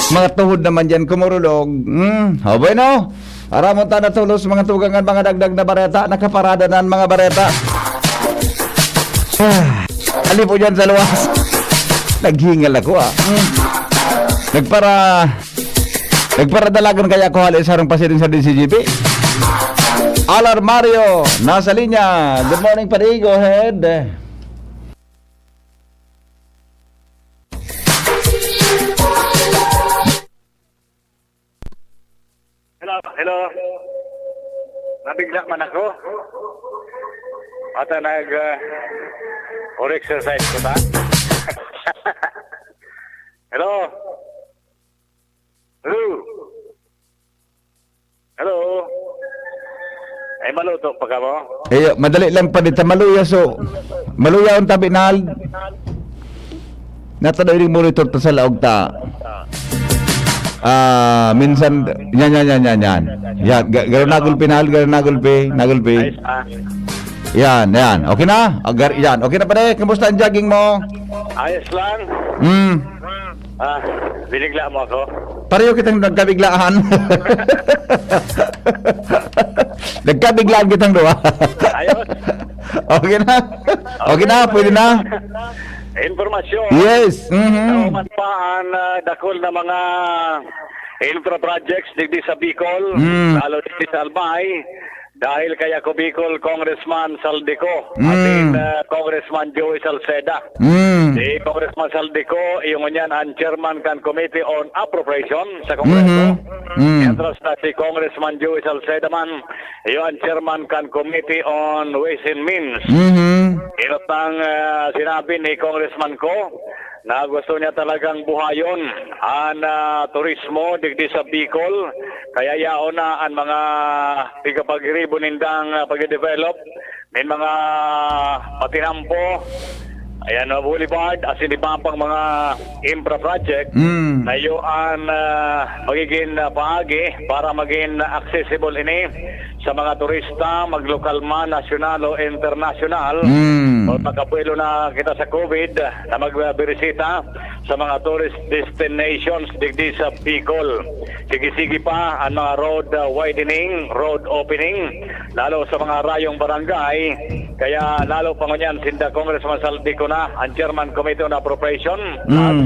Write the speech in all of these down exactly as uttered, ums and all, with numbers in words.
Mga tuhod naman diyan kumurulog. Hmm, o bueno. Aramon ta na tolos, mga tugang, an mga dagdag na bareta. Nakaparada na an mga bareta. Ah, ali po dyan sa luwas. Naghingal ako, ah. Hmm. Nagpara-, nagparadalagan kaya ako hali sa harong pasiding sa D C G P. Alarmario, nasa linya. Good morning, pare. Go ahead. Hello, hello. Nabigla man ako. Ata nag, ah, or exercise ko ta. Hello. Hello. Hello. Ay, maluto pa ka mo? Eh, madali lang pa dito. Maluya, so, maluya ang tabi na. Natado yung monitor ta sa laog ta. Ah, minsan, yan, yan, yan, yan, yan. Yan, ga-, garo nagulpi, nahal, garo nagulpi, nagulpi. Ayos, ah. Yan, yan. Okay na? Agar, yan. Okay na, pare. Kamusta ang jogging mo? Ayos lang. Hmm. Ah, binigla mo ako. Pareho kitang nagkabiglaan. Nagkabiglaan kitang duwa. Ayos. Okay na? Okay na, pwede na. Impormasyon. Yes. Mhm. Nauman pa ang, ah, dakul na mga infra projects digdi sa Bicol, Mm. lalo digdi sa Albay, dahil kay Ako Bicol Congressman Saldico, Mm. asin, ah, Congressman Joey Salceda. Mm. Si Congressman Saldico, iyo ngunyan an chairman kan Committee on Appropriation sa Kongreso. Mhm. Mm. Mientras na si Congressman Joey Salceda man, iyo an chairman kan Committee on Ways and Means. Mhm. Inot ang, ah, sinabi ni Congressman Co na gusto niya talagang buhayon an, ah, turismo digdi sa Bicol. Kaya yaon na an mga pigapagiribo nindang, ah, pagde-develop nin mga patinampo, ayan, ah, boulevard, asin iba pang mga infra project Mm. na iyo an, ah, magiging, ah, paagi para maging accessible ini sa mga turista, maglokal man, nasyonal o internasyonal. Mm. O makabuelo na kita sa COVID na magbirisita sa mga tourist destinations digdi sa Bicol. Sige-sige pa ang mga road, ah, widening, road opening, lalo sa mga rayong barangay. Kaya lalo pa ngunyan sinda Congressman Saldico na ang chairman committee on appropriation. Mm. At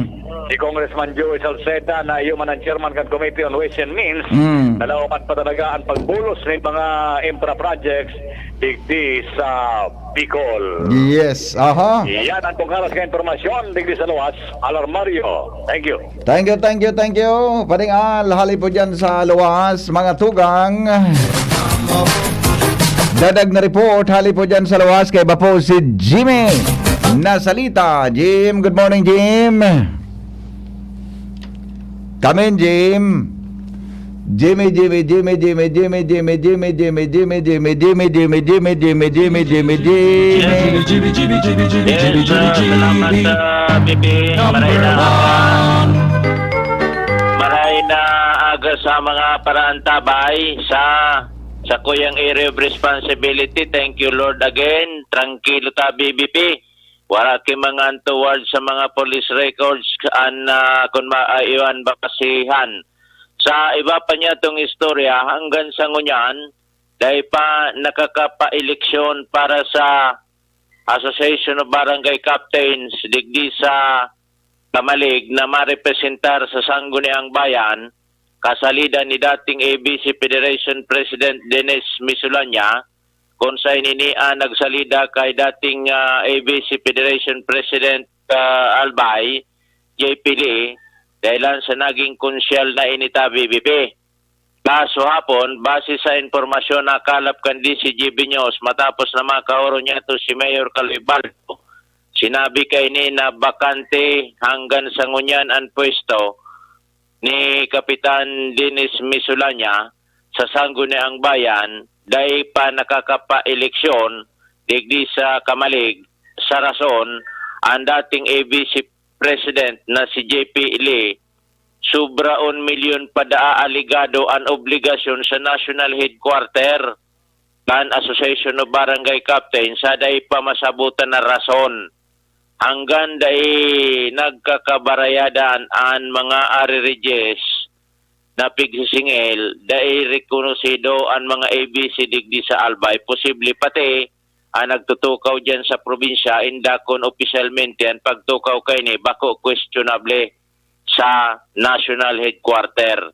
si Congressman Joey Salceda na iyo man ang chairman kan Committee on Ways and Means, Mm. nalawakan pa talaga ang pagbulos ng mga infra projects digdi sa Bicol. Yes, aha. Yan ang pungkaras ka impormasyon digdi sa luwas. Alarmario. Thank you. Thank you, thank you, thank you. Paring Al, hali po dyan sa luwas, mga tugang. Dadag na report, hali po dyan sa luwas, kay Bapo si Jimmy Nasalita. Jim, good morning, Jim. Come in, Jim. Jimmy, Jimmy, Jimmy, Jimmy, Jimmy, Jimmy, Jimmy, Jimmy, Jimmy, Jimmy, Jimmy, Jimmy, Jimmy, Jimmy, Jimmy, Jimmy, Jimmy. Yes, sir. Salamat, ah, B B. Maray na aga. Maray na aga sa mga paraantabay sa, sa kuyang area of responsibility. Thank you, Lord, again. Trangkilo ta, B B P. Wala ki mga untoward sa mga police records an, ah, kun ma-, ah, iwan basihan. Sa iba pa niya tong istorya, hanggang sa ngunyan, dai pa nakakapa-eleksyon para sa Association of Barangay Captains digdi sa Camalig na marepresentar sa Sangguniang Bayan, kasalida ni dating A B C Federation President Dennis Misulanya, kun saen ini an nagsalida kay dating, ah, A B C Federation President, ah, Albay, J P Lee, dahilan sa naging konsyal na ini ta B B P. Kaso hapon, base sa impormasyon na kalap kan D C G B News, matapos na makahoro niya to si Mayor Kaloy Baldo, sinabi kaini na bakante hanggang sa ngunyan an pwesto ni Kapitan Dennis Misulanya sa Sangguniang Bayan, dai pa nakakapa-eleksyon digdi sa Camalig, sa rason, ang dating A B C President na si J P Lee, sobra on milyon pa daa alegado an obligasyon sa National Headquarter kan Association of Barangay Captains sa dai pa masabutan na rason. Anggan dai nagkakabarayadan an mga arrearages na pigsisingil, dai rekonosido an mga A B C digdi sa Albay. Posible pati ang nagtutukaw diyan sa probinsya, inda kun opisyalmente an pagtukaw kaini bako questionable sa national headquarter.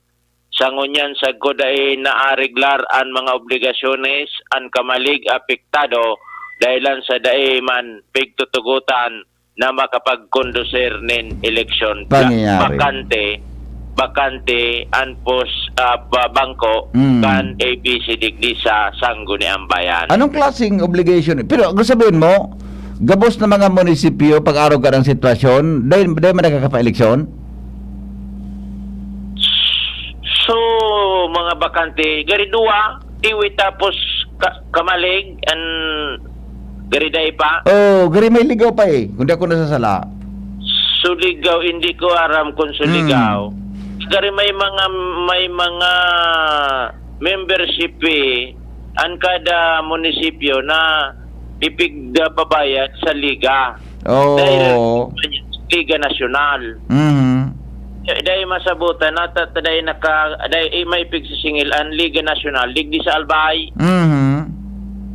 Sa ngunyan, sagkod dai naareglar an mga obligasyones, an kamalig apektado dahilan sa dai man pigtutugotan na makapagkondusir nin eleksyon. Ba-, Pangyayari. bakante, bakante an pos-, ah, ba-, bangko Mm. kan A B C digdi sa Sangguniang Bayan. Anong klaseng obligation? Pero kung sabihin mo, gabos na mga munisipyo, pag-arog ka ng sitwasyon, dahil, dahil man nakakapa-eleksyon? So, mga bakante, gari duwa, Tiwi tapos ka-, Kamalig, an gari dai pa? Oh, gari may ligaw pa eh, kung di ako nasasala. Suligaw, hindi ko aram kung Suligaw. Hmm. Gari may mga, may mga membership eh, an kada munisipyo na ipigpapabayad sa liga. Oo. Dahil Liga Nasyonal. Mhm. Eh, dahil masabutan, nata-, dahil naka-, dahil, eh, may pigsisingil an Liga Nasyonal, digdi sa Albay. Mhm.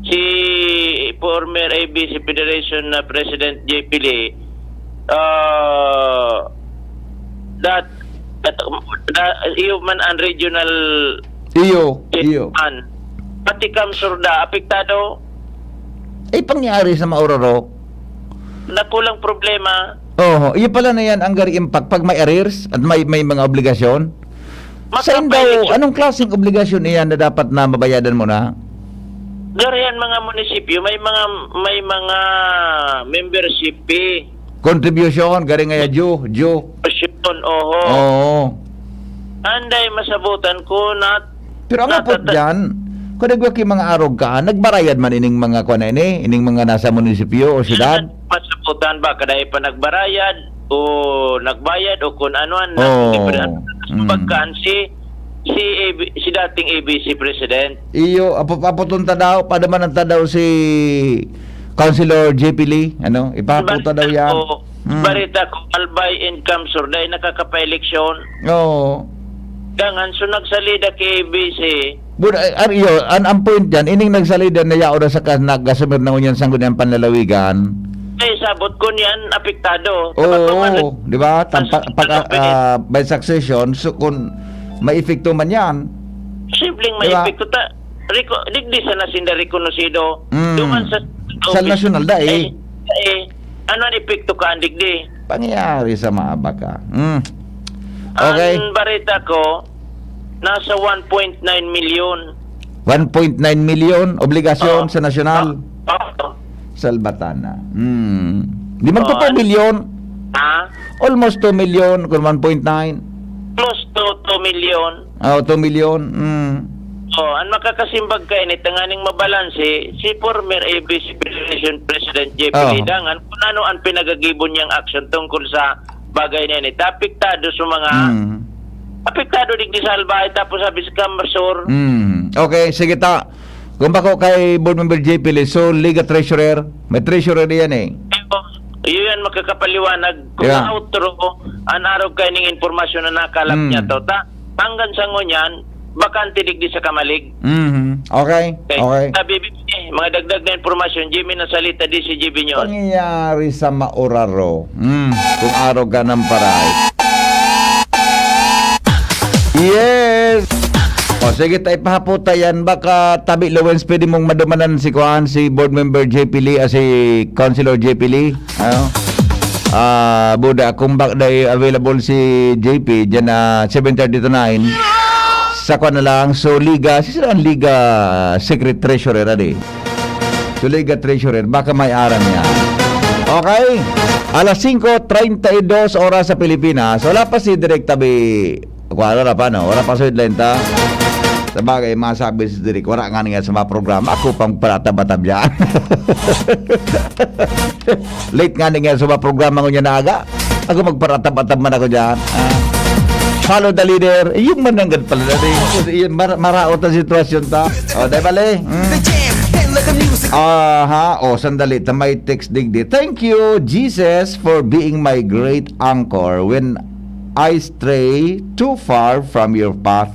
Si former A B C Federation na President J P Lee, ah, dat-, dat-, da-, iyo man ang regional Iyo, iyo. chairman. Pati Kamsur da, apektado. Ay, pangyari sa Mauroro. Nakulang problema. Oho, iyo pala na yan ang gari impact pag may arrears at may, may mga obligasyon. Sa Makapay indaw, eleksyon. Anong klaseng obligasyon iyan na dapat na mabayadan mo na? Garihan mga munisipyo, may mga, may mga membership fee. Contribution, gari nga ya, due, due. Contribution, oho. Oo. Anday masabutan ko na Pero ang apot natata- dyan, kung nagwaki mga arog ka, nagbarayad man ining mga kuwan na ini, ining mga nasa munisipyo o syudad? Masabutan ba, kada pa nagbarayad o nagbayad o kung ano, ano, Oo. Different. Mm. Pagkaan si, si A B, si dating A B C president. Iyo, apo-, apoton ta daw, padaman ta daw si Councilor J P Lee, ano, ipahapo ta daw yan. Balita ko, Mm. balita ko, Albay and Kamsur, dahil nakakapa-eleksyon. Oo. Dangan, so nagsalida ki A B C. But, ay, ar-, iyo, an, ang point dyan, ining nagsalida na yaon na sa kas-, nagkasumir na ngunyan sa ngunyan panlalawigan. Eh, sabot ko niyan, apektado. Oo, Kapag kumalit, di ba? Tam-, mas pag, ah, apektado. Ah, by succession, so kung may epekto man yan, Simpleng may Di ba? epekto ta. Reko-, digdi sana sinda rekonosido. Mm. Duman sa Sa nasyonal, dai. Eh, eh, ano ang epekto ka, digdi? Pangyayari sa maabak ka. Mm. Okay. Ang barita ko, nasa one point nine milyon. One point nine milyon obligasyon Oo. sa nasyonal. Oo. Salbatana. Mm. Di magto Oo. two milyon. Ha? Almost two milyon kung one point nine. Close to two milyon. Oh, two milyon. Mm. Oh, ang makakasimbag kaini, tanganing mabalanse, si former A B C Federation President J P Oo. Lee, dangan, kung ano ang pinagagibo niyang aksyon tungkol sa bagay na ini. Apektado sa mga, Mm. apektado digdi sa Albay, tapos sabi sa Kamsur. Mm. Okay, sige ta. Kung bako kay Board Member J P Lee, so, Liga Treasurer, may treasurer diyan eh. Iyo yan makakapaliwanag kung Yeah. outro an arog kaining impormasyon na nakalap Mm. niya to. Ta, hanggang sa ngunyan, bakante digdi sa Kamalig. Mhm. Okay, Okay. okay. Sabi, mga dagdag na impormasyon, Jimmy Nasalita, D C G B News. Pangyayari sa Mauraro. Mm, kung arog ka ng paray. Yes! O, sige, ta, ipahapot ta yan. Baka tabi, Lawens, pwede mong madumanan si kuan, si Board Member J P Lee, ah, si Councilor J P Lee. Ano? Ah, buda, kung bak-, dai available si J P, dyan na seven thirty to nine. Sa kuan na lang, so Liga, si sila ang Liga Secret Treasurer, adi? So Liga Treasurer, baka may aram niya. Okay? Alas singko treinta y dos oras sa Pilipinas. Wala pa si Direk Tabi. Wala pa, no? Wala pa sa headline ta. Sabagay, masabi si Direk, wala nga niya sa mga programa. Ako pang paratab-atab yan. Late nga niya sa mga programa ko niya na aga. Ako magparatab-atab man ako dyan. Ah. Follow the leader. Eh, yung mananggad pala na rin. Kasi yun, mar-, maraot ang sitwasyon ta. O, di bale? Mm. The jam, then let the music Aha, o, sandali, ta may text digdi. "Thank you, Jesus, for being my great anchor when I stray too far from your path.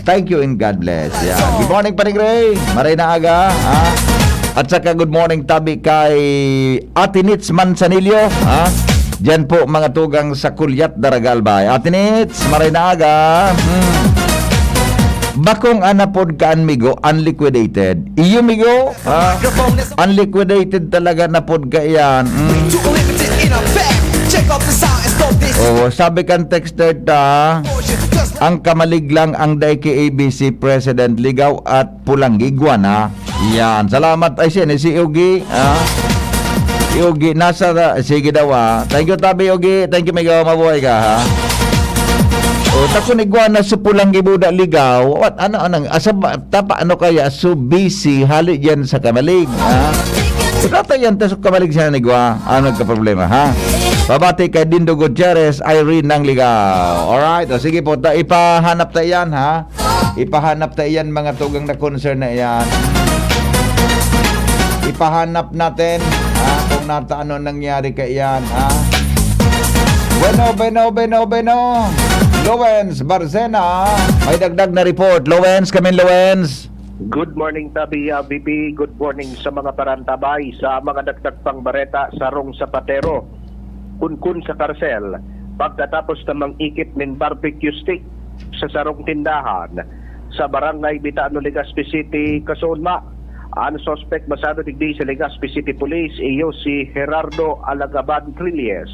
Thank you and God bless." Yeah. Good morning, Paring Ray. Maray na aga, ha? At saka good morning tabi kay Ate Nits Manzanillo, ha? Diyan po, mga tugang sa Kulyat, Daraga, Albay. Ate Nits, maray na aga. Hmm. Bakong anapod ka an migo, unliquidated. Iyo, migo, ha? Unliquidated talaga na pod ka iyan. Mm. Too limited in a bag. Check out the sound and stop this. Oo, sabi kan texter ta, ang kamalig lang ang dai ki A B C President, ligaw at pulang igwa na. Yan. Salamat. Ay, siya ni si Ugi, ha? Si Ugi, nasa, sige daw, ah. Thank you, Tabi Ugi. Thank you, Migo. Mabuhay ka, ha? O, takon igwa na sa pulang gibuda, ligaw. What? Ano, anong, asa ba, tapa, ano kaya? So busy, hali dyan sa kamalig, ha? So, tata yan, ta sa kamalig siya nigwa. Ano nagka-problema, ha? Pabati kay Dindo Gutierrez, Irene ng Ligaw. Alright, o sige po, ta, ipahanap ta yan, ha? Ipahanap ta iyan, mga tugang na concern na iyan. Ipahanap natin, ha, kung nata ano nangyari ka iyan, ha? Bueno, bueno, bueno, bueno. Lowens Barcena, may dagdag na report. Lowens, kamin Lowens. Good morning, Tabi, ah, B P. Good morning sa mga parantabay. Sa mga dagdag pang bareta, sarong sapatero kunkun sa karsel pagkatapos na mang-ikit nin barbecue stick sa sarong tindahan sa barangay Bitano, Legazpi City, Kasoon, Ma. An suspek masado digdi sa Legazpi City Police, iyo si Gerardo Alagaban Trilles,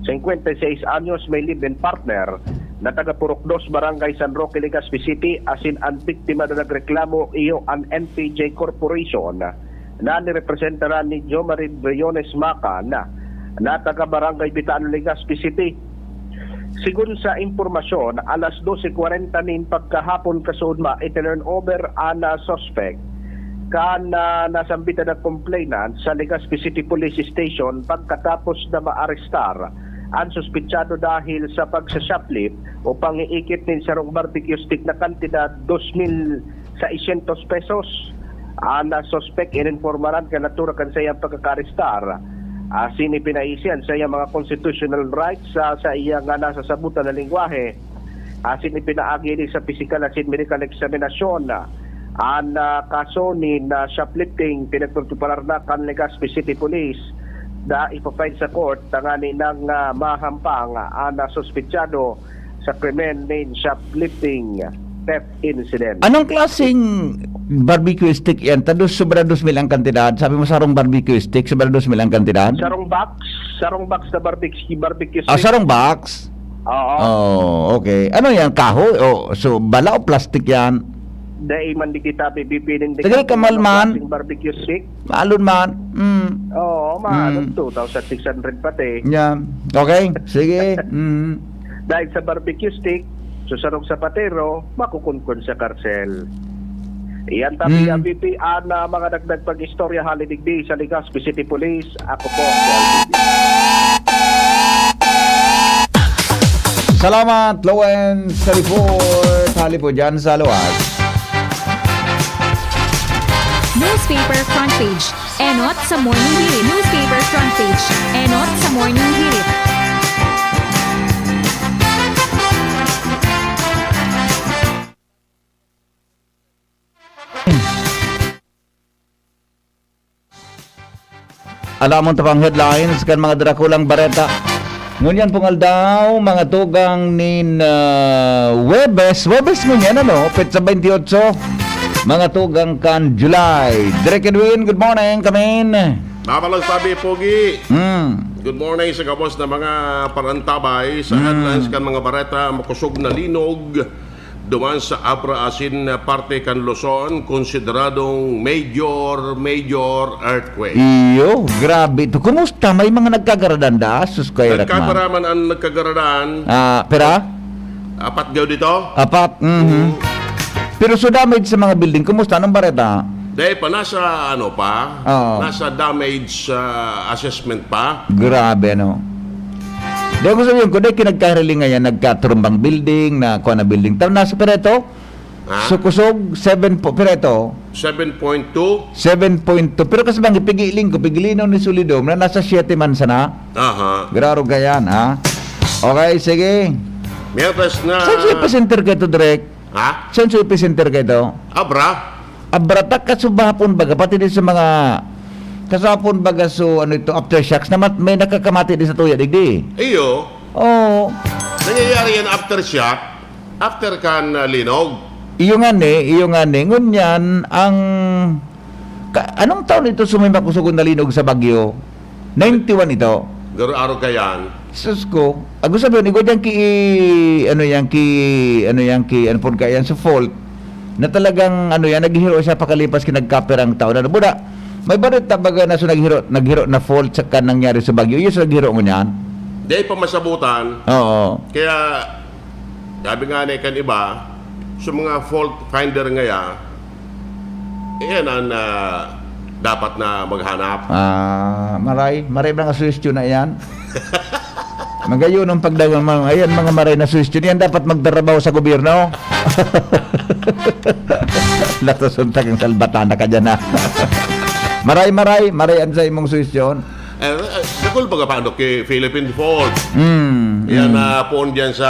singkwenta y seis anyos, may live-in partner, na taga Purok Dos, Barangay San Roque, Legazpi City, asin an biktima na nagreklamo, iyo an N P J Corporation, na nirepresentaran ni Jomari Briones Macan, na taga Barangay Bitano, Legazpi City. Sigon sa impormasyon, alas dose kwarenta nin pagkahapon, Kasoon, Ma, itinurn over an, ah, suspect kan, ah, nasambitan na complainant sa Legazpi City Police Station pagkatapos na maarestar an suspetsado dahil sa pagsa-shoplift o pangiikit nin sarong barbecue stick na kantidad dos mil seiscientos pesos. An, ah, suspek ininpormaran kan natura kan saiyang pagkakaarestar. Asin ipinaisi an saiyang mga constitutional rights sa saiyang, ah, nasasabotan na lengwahe. Asin ipinaagi ini sa pisikal asin medikal na eksaminasyon. An, ah, kaso nin, ah, shoplifting, pinagpreparar na kan Legazpi City Police na ipa-file sa court tangani nang, ah, mahampang an, ah, suspetsado sa krimen nin shoplifting theft incident. Anong klaseng barbecue stick yan? Ta dos, sobra dos mil ang kantidad. Sabi mo, sarong barbecue stick, sobra dos mil ang kantidad? Sarong box, sarong box na barbecue, barbecue Ah, stick. Sarong box? Oo. Oh, okay. Ano yan? Kahoy? O, so, bala o plastic yan? Dai man di kita bibipiling di Tagal ka kamal man. Klaseng barbecue stick. Maalon man. Mm. Oo, maalon. Mm. Two thousand six hundred pati. Yan. Okay, sige. Mm. Dahil sa barbecue stick, so sarong sapatero, makukunkon sa karsel. Iyan, Tabi, Mm. P P, an, ah, mga dagdag pag-istorya hali digdi sa Legazpi City Police. Ako po, si L B B. Salamat, Lowen, sa report. Hali po dyan sa luwas. Newspaper front page. Enot sa Morning Hirit. Newspaper front page. Enot sa Morning Hirit. Alamon ta pang headlines kan mga drakulang bareta. Ngunyan pong aldaw, mga tugang nin, ah, Webes. Webes ngunyan, ano? Petsa twenty-eight. Mga tugang kan July. Direk Edwin, good morning, kamin. Mabalang sabi, Pogi. Mm. Good morning sa gabos na mga parantabay. Sa Mm. headlines kan mga bareta, makosog na linog duman sa Abra asin parte kan Luzon, konsideradong major, major earthquake. Iyo, grabe to. Kumusta? May mga nagkagaradan da? Sus, kaya Nagkagaraman ang nagkagaradan. Ah, pera? Apat daw dito? Apat, mhm. Mm. Pero so damage sa mga building, kumusta? Anong bareta? Dahil pa, nasa ano pa? Oo. Nasa damage, ah, assessment pa. Grabe, ano? Di ako sabihin ko, dahil kinagkahariling ngayon, nagkaturumbang building, na kuha na building. Tama, nasa pera ito? Ha? So, kusog, seven po, pero ito, Seven point two. Seven point two. Pero kasi bang ipigiling ko, pigiling ni Solidom na nasa siyete man sana. Aha. Graro gayan, ha? Okay, sige. Mientras na Saan sa epicenter ka ito, Direk? Ha? Saan sa epicenter ka ito? Abra. Abra, ta kasubahapon baga, pati din sa mga, kasubahapon baga, so ano ito, aftershocks, na mat-, may nakakamati din sa tuya, digdi. Iyo. Oo. Nangyayari yan aftershock, after kan, ah, linog. Iyo nga ni, iyo nga ni. Ngunyan, ang, ka, anong taon ito sumimak o sugon na linog sa Bagyo? Ninety-one ito. Garo araw ka yan. Sus ko. Ako sabi, igwa diyan ki, ano yan, ki, ano yan, ki, ano po ka yan, sa fault. Na talagang, ano yan, naghihiro siya pakalipas ki nagkapirang taon. Ano, buda, may balita baga na so naghiro, naghiro na fault sa kan nangyari sa Bagyo. Yes, naghiro ngunyan. Di pa masabutan. Oo. Kaya, sabi nga na kan iba, sa mga fault finder ngaya, iyan ang, ah, dapat na maghanap. Ah, maray, maray mga suhestyon na iyan. Magayon ang pagdagang mga, ayan, mga maray na suhestyon. Iyan dapat magtrabaho sa gobyerno. Latos untag ang salbatana ka dyan, ha? Maray, maray, maray ang sa imong suhestyon. Eh, eh, dakul baga paano ki Philippine Fault? Mm, Yan mm. na poon dyan sa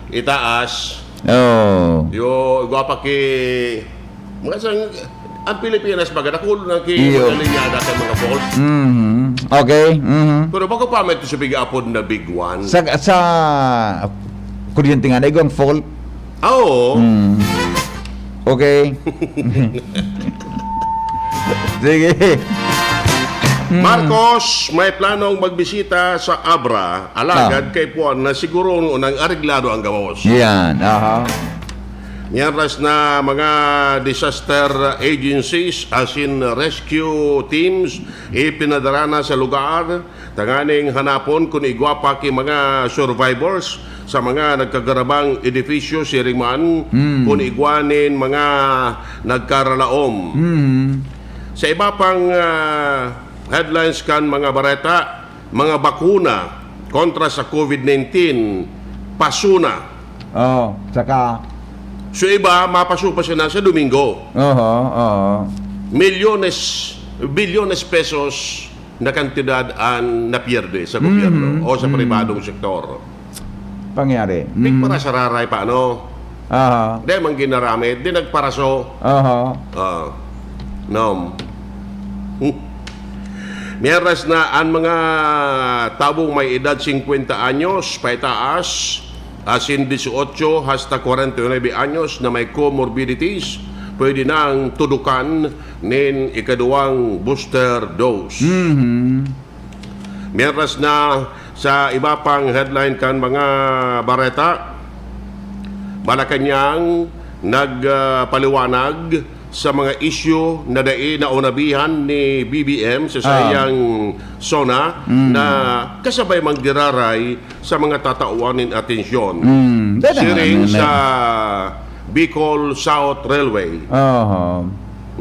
itaas. Oh. Yo, igwa pa ki, mga sang, ang Pilipinas baga, dakul na ki Iyo. mga linyada sa mga fault. Mhm. Okay. Mhm. Pero bago pa may ito sa big apod na big one. Sa, sa kuryente nga, naigwang fault. Ah, oo. Mm. Okay. Sige. Mm. Marcos, may planong magbisita sa Abra, alagad Ah. kay Puan na siguro ngunang areglado ang gabos. Yan, aha. Mientras na mga disaster agencies, asin rescue teams, ipinadara na sa lugar, tanganing hanapon kun igwa pa ki mga survivors sa mga nagkagarabang edifisyo, siring man Hmm. kun igwa nin mga nagkaralaom. Hmm. Sa iba pang, ah, headlines kan mga bareta, mga bakuna kontra sa covid nineteen, paso na. Oh, saka So iba, mapaso pa siya na sa Domingo. Oho, oho. Milyones, bilyones pesos na kantidad ang napierde sa gobyerno Mhm, o sa mhm. pribadong sektor. Pangyari. Di Mhm. para sa raray pa, ano? Aha. Di man ginaramit, di nagparaso. Aha. Ah, nom. Mientras na ang mga tabong may edad singkwenta anyos paitaas, asin dieciocho hasta kwarenta y nuebe anyos na may comorbidities, pwede nang tudukan nin ikaduwang booster dose. Mhm. Mientras na sa iba pang headline kan mga bareta, Malacañang nagpaliwanag sa mga isyu na dai naunabihan ni B B M sa Ah. saiyang SONA Mm. na kasabay man giraray sa mga tatawan nin atensyon. Mm. Dada nga, Siring ano na sa Bicol South Railway Oho.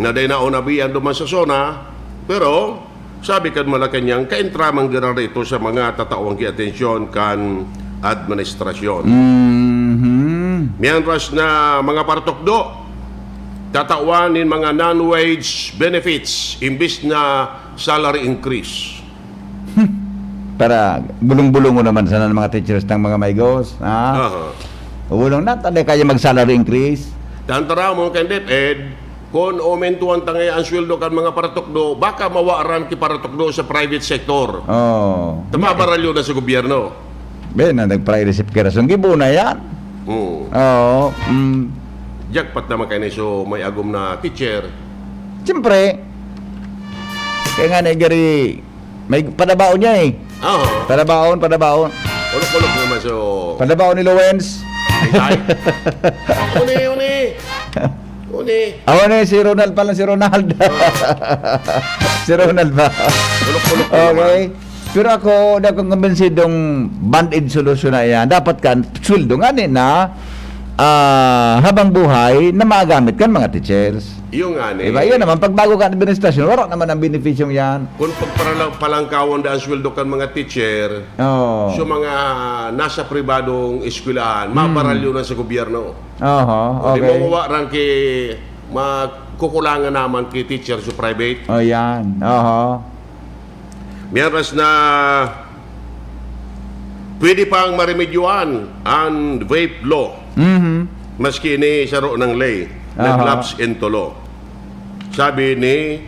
na dai naunabihan duman sa SONA, pero sabi kan Malacañang, kaentraman giraray ito sa mga tatawan ki atensyon kan administrasyon. Mhm. Mientras na mga paratukdo, tatawan nin mga non-wage benefits imbis na salary increase. Para bulong-bulongon naman sana ng mga teachers ng mga maigos, ha? Aha. Bulong na, tali kaya mag-salary increase. Tantara mo kan DepEd, kun aumentuhan ta ngaya ang sweldo kan mga paratukdo, baka mawaran ki paratukdo sa private sector. Oh. Tama, baralyo na sa gobyerno. Ben, na nag-privacy ka rason. Gibo na yan. Oo. Oo. Mm. Jackpot naman kayo na so may agom na teacher. Siyempre. Kaya nga na gari, may padabaon niya eh. Oo. Padabaon, padabaon. Ulok-ulok naman so Padabaon ni Lowens. Itay. Uni, uni. Uni. Awa na si Ronald pala, si Ronald. Oo. Si Ronald ba? Ulok-ulok Okay. naman. Pero ako, di ako kumbinsidong band-aid solusyon na yan. Dapat kan, sweldo nga ni na, ah, habang buhay na magamit kan mga teachers. Yung nga ni. Diba? Yan naman, pag bago ka administrasyon, wala naman ang benepisyong yan. Kung pagparala-, palangkawan da ang sweldo kan mga teacher, Oo. so mga nasa pribadong eskwelahan, maparalyo na sa gobyerno. Oho, Di okay. mo mawaran ki makukulangan naman ki teacher sa private. O yan, oho. Mientras na pwede pang maremedyoan ang vape law, Mhm. maski ini saro ng ley, Aha. nag-lapse into law. Sabi ni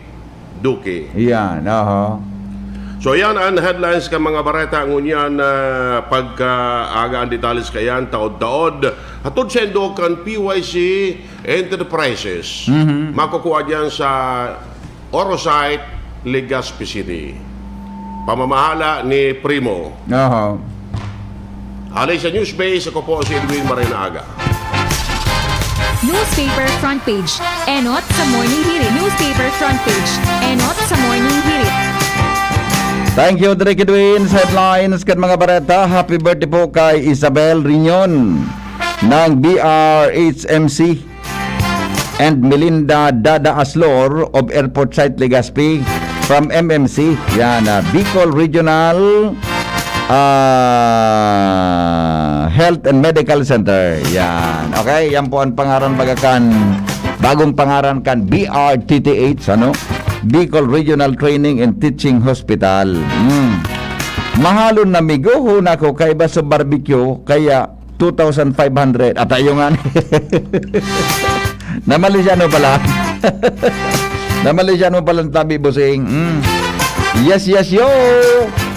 Duque. Yan, oho. So yan ang headlines ka mga bareta ngunyan na pagkaaga ang detalles kayan taod-taod. Hatod sa indo kan P Y C Enterprises. Mhm. Makukuha diyan sa Orosite, Legazpi City. Pamamahala ni Primo. Oho. Alay sa Newspace, ako po si Edwin Marinaaga. Newspaper front page. Enot sa Morning Hirit. Newspaper front page. Enot sa Morning Hirit. Thank you, Drake Edwin. Sa headlines kan mga bareta, happy birthday po kay Isabel Riñon ng B R H M C and Melinda Dada Aslor of Airport Site Legazpi from M M C. Yan, ah, Bicol Regional ah, Health and Medical Center. Yan. Okay, yan po ang pangaran baga kan, bagong pangaran kan B R T T H, ano? Bicol Regional Training and Teaching Hospital. Hmm. Mahalon na migo, huna ko, kaiba sa barbecue, kaya two thousand five hundred. At ayun nga. Namalisyano pala. Namalisyano pala ang tabi, bossing. Mm. Yes, yes, yo!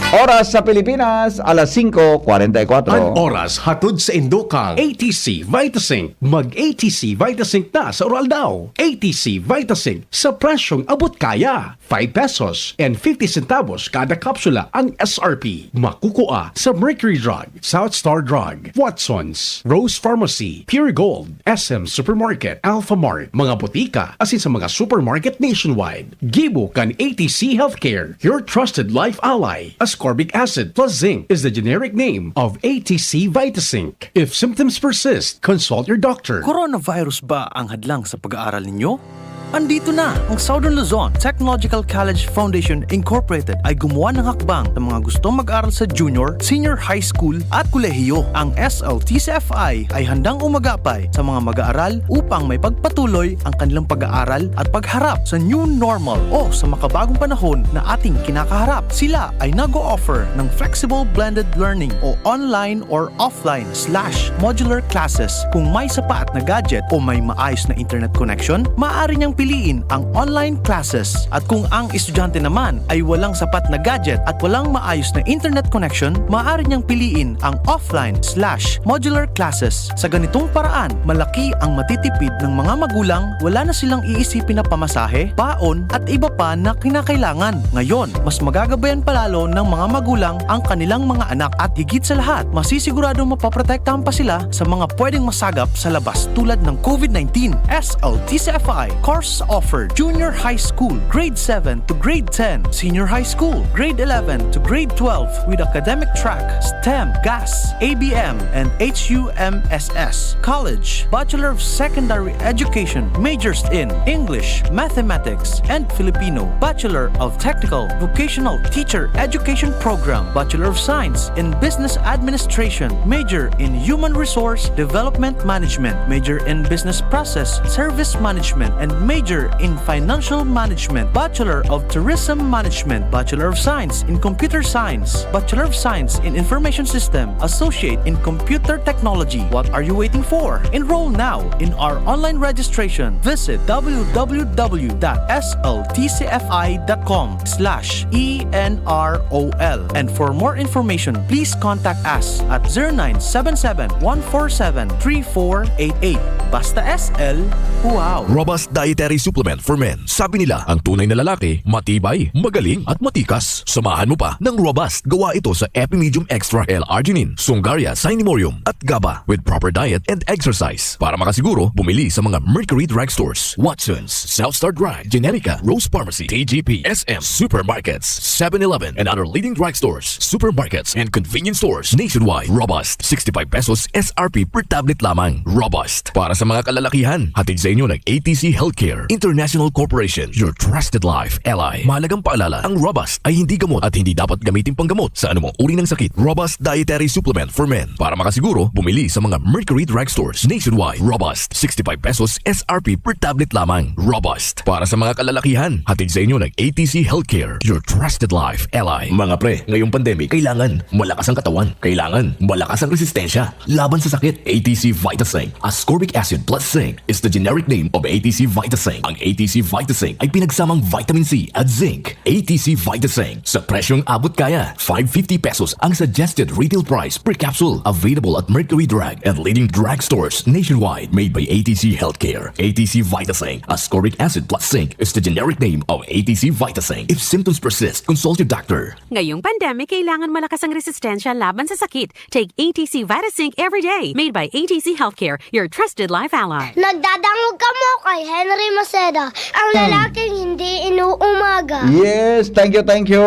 Oras sa Pilipinas, alas singko kwarenta y kuwatro. An oras hatod sa indo kan A T C Vitasync. Mag A T C Vitasync na sa Uraldaw. A T C Vitasync sa presyong abot kaya. Five pesos and fifty centavos kada kapsula ang S R P. Makukua sa Mercury Drug, South Star Drug, Watson's, Rose Pharmacy, Pure Gold, S M Supermarket, Alphamart, mga botika, asin sa mga supermarket nationwide. Gibo kan A T C Healthcare, your trusted life ally. Ascorbic acid plus zinc is the generic name of A T C Vitasync. If symptoms persist, consult your doctor. Coronavirus ba ang hadlang sa pag-aaral ninyo? Andito na! Ang Southern Luzon Technological College Foundation Incorporated ay gumawa ng hakbang sa mga gustong mag-aral sa junior, senior high school at kolehiyo. Ang S L T C F I ay handang umagapay sa mga mag-aaral upang may pagpatuloy ang kanilang pag-aaral at pagharap sa new normal o sa makabagong panahon na ating kinakaharap. Sila ay nag-o-offer ng flexible blended learning o online or offline slash modular classes. Kung may sapat na gadget o may maayos na internet connection, maaari niyang piliin ang online classes. At kung ang estudyante naman ay walang sapat na gadget at walang maayos na internet connection, maaari niyang piliin ang offline slash modular classes. Sa ganitong paraan, malaki ang matitipid ng mga magulang, wala na silang iisipin na pamasahe, baon at iba pa na kinakailangan. Ngayon, mas magagabayan palalo ng mga magulang ang kanilang mga anak at higit sa lahat, masisiguradong mapoprotektahan pa sila sa mga pwedeng masagap sa labas tulad ng COVID nineteen. S L T C F I course offered: Junior High School, Grade seven to Grade ten, Senior High School, Grade eleven to Grade twelve with academic track STEM, GAS, A B M, and H U M S S. College, Bachelor of Secondary Education, majors in English, Mathematics, and Filipino, Bachelor of Technical Vocational Teacher Education Program, Bachelor of Science in Business Administration, major in Human Resource Development Management, major in Business Process Service Management, and major in Financial Management, Bachelor of Tourism Management, Bachelor of Science in Computer Science, Bachelor of Science in Information System, Associate in Computer Technology. What are you waiting for? Enroll now in our online registration. Visit w w w dot s l t c f i dot com slash e n r o l. And for more information, please contact us at zero nine seven seven, one four seven, three four eight eight. Basta S L, wow! Robust Dietary Supplement for Men. Sabi nila, ang tunay na lalaki, matibay, magaling, at matikas. Samahan mo pa ng Robust. Gawa ito sa Epimedium Extra L-Arginine, Sungaria, Cinemorium, at GABA with proper diet and exercise. Para makasiguro, bumili sa mga Mercury Drug Stores, Watson's, South Star Drug, Generica, Rose Pharmacy, T G P, S M, supermarkets, seven eleven, and other leading drug stores, supermarkets, and convenience stores nationwide. Robust, sixty-five pesos S R P per tablet lamang. Robust, para sa mga kalalakihan. Hatid sa inyo ng A T C Healthcare International Corporation, your trusted life ally. Mahalagang paalala, ang Robust ay hindi gamot at hindi dapat gamitin panggamot sa anumang uri ng sakit. Robust Dietary Supplement for Men. Para makasiguro, bumili sa mga Mercury Drug Stores nationwide. Robust, sixty-five pesos S R P per tablet lamang. Robust, para sa mga kalalakihan. Hatid sa inyo ng A T C Healthcare, your trusted life ally. Mga pre, ngayong pandemic, kailangan malakas ang katawan. Kailangan malakas ang resistensya laban sa sakit. A T C Vitasing, ascorbic acid plus zinc, is the generic name of A T C Vitasing. Ang A T C Vitasing ay pinagsamang vitamin C at zinc. A T C Vitasing, sa presyong abot kaya, five fifty pesos ang suggested retail price per capsule. Available at Mercury Drug and leading drugstores nationwide. Made by A T C Healthcare. A T C Vitasing, ascorbic acid plus zinc, is the generic name of A T C Vitasing. If symptoms persist, consult your doctor. Ngayong pandemic, kailangan malakas ang resistensya laban sa sakit. Take A T C Vitazinc every day. Made by A T C Healthcare, your trusted life ally. Nagdadangog kamo kay Henry Maceda, ang Hmm. lalaking hindi inuumaga. Yes, thank you, thank you.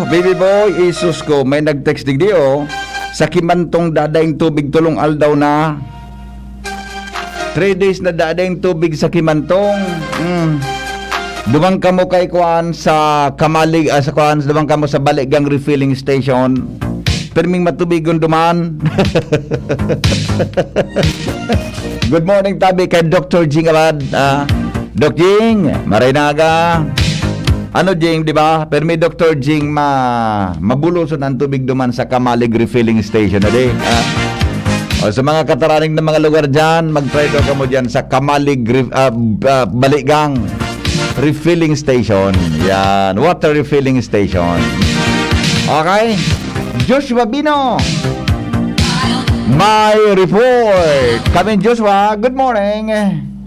Baby boy, isus ko, may nag-text digdi, oh. Sa Kimantong dadaing tubig tulong aldaw na. Three days na dadaing tubig sa Kimantong. Mm. Duman kamo kay kuan sa Kamalig, ah, sa kuan, duman kamo sa Baligang Refilling Station. Pirming matubigon duman. Good morning, tabi kay Doctor Jing Abad. Ah, Doc Jing, maray na aga. Ano, Jing, di ba? Pero may Doctor Jing, ma-, mabuloson ang tubig duman sa Kamalig Refilling Station, adi. Ah. O, sa mga kataraning na mga lugar dyan, mag-try daw kamo dyan sa Kamalig Re-, ah, ah, Baligang Refilling Station. Yan, water refilling station. Okay? Joshua Bino. May report. Kami, Joshua, good morning.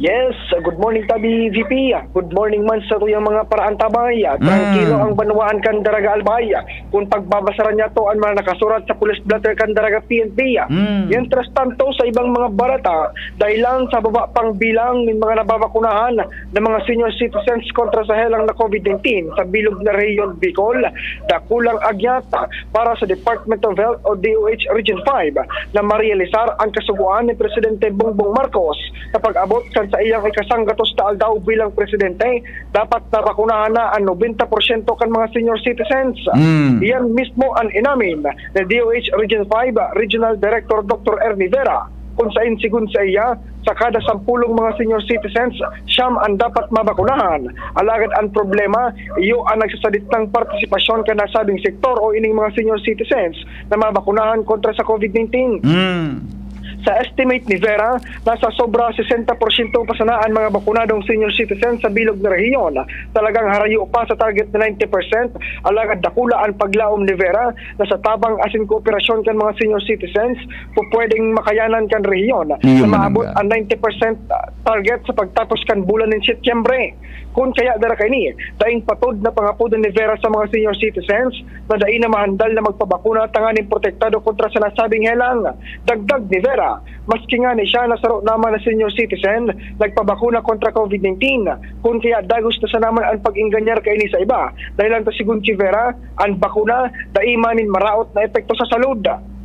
Yes, good morning, tabi V P. Good morning man sa tuyang mga paraantabay. Mm. Trangkilo ang banwaan kan Daraga Albay. Kun pagbabasaran niya to, an mga nakasurat sa police blotter kan Daraga P N P. Mm. Mientras tanto, sa ibang mga barata, dahil lang sa baba pang bilang ng mga nababakunahan ng mga senior citizens kontra sa helang na COVID nineteen sa bilog na rehiyon Bicol, dakulang agyat para sa Department of Health o D O H Region five na marealisar ang kasugoan ni Presidente Bongbong Marcos na pag-abot kan sa iyang ikasanggatos na aldaw bilang presidente, dapat nabakunahan na ang nobenta porsyento kan mga senior citizens. Mm. Iyan mismo ang inamin ni D O H Region five Regional Director Doctor Ernie Vera, kung sain, sigon sa iya, sa kada sampulong mga senior citizens, siyam ang dapat mabakunahan. Alagad ang problema, iyo ang nagsasadit ng partisipasyon kan nasabing sektor o ining mga senior citizens na mabakunahan kontra sa COVID nineteen. Mm. Sa estimate ni Vera, nasa sobra sesenta porsyento pa sana an mga bakunadong senior citizens sa bilog na rehiyon. Talagang harayo pa sa target na ninety percent, alagad dakula an paglaom ni Vera na sa tabang asin kooperasyon kan mga senior citizens, pupwedeng makayanan kan rehiyon Iyo na man maabot ang ang ninety percent target sa pagtapos kan bulan nin Setyembre. Kun kaya dara kaini, daing patod na pangapodon ni Vera sa mga senior citizens na dai na mahandal na magpabakuna tanganing protektado kontra sa nasabing helang. Dagdag ni Vera, maski ngani siya na saro naman na senior citizen, nagpabakuna kontra COVID nineteen. Kun kaya dagos na sana man an pag-engganyar kaini sa iba, dahil lang ta sigon ki Vera, an bakuna dai man nin maraot na epekto sa salud.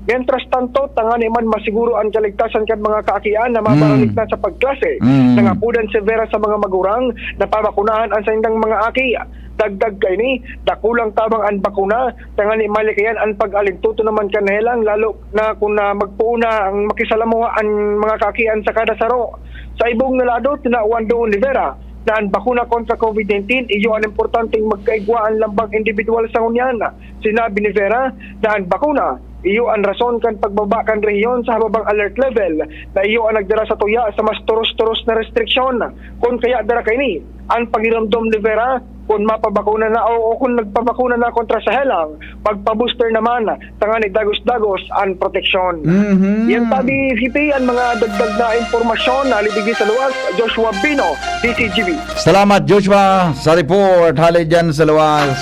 Mientras tanto, tangani man masiguro an kaligtasan kan mga kaakian na mabaralik Mm. na sa pagklase, Mm. nangapodan si Vera sa mga magurang na pabakunahan an saindang mga aki. Dagdag kaini, dakulang tabang an bakuna, tangani malikayan an pag-alintuto naman kan helang, lalo na kun, ah, magpoon na ang makisalamuha an mga kaakian sa kada saro. Sa ibong na lado, tinawan doon ni Vera na an bakuna kontra COVID nineteen, iyo an importanteng magkaigwa an lambang indibidwal sa ngunyan. Sinabi ni Vera na an bakuna, iyo an rason kan pagbaba kan rehiyon sa hababang alert level na iyo an nagdara sa tuya sa mas toros-toros na restriksyon. Kun kaya dara kaini, an pagiramdom ni Vera, Kun mapabakuna na o, o kun nagpabakuna na kontra sa helang, magpa-booster naman, tanganing dagos-dagos an proteksyon. Mhm. Yan, Padi Fifi, an mga dagdag na impormasyon na alibigay sa luwas, Joshua Bino, D C G B. Salamat, Joshua, sa report. Hali dyan sa luwas.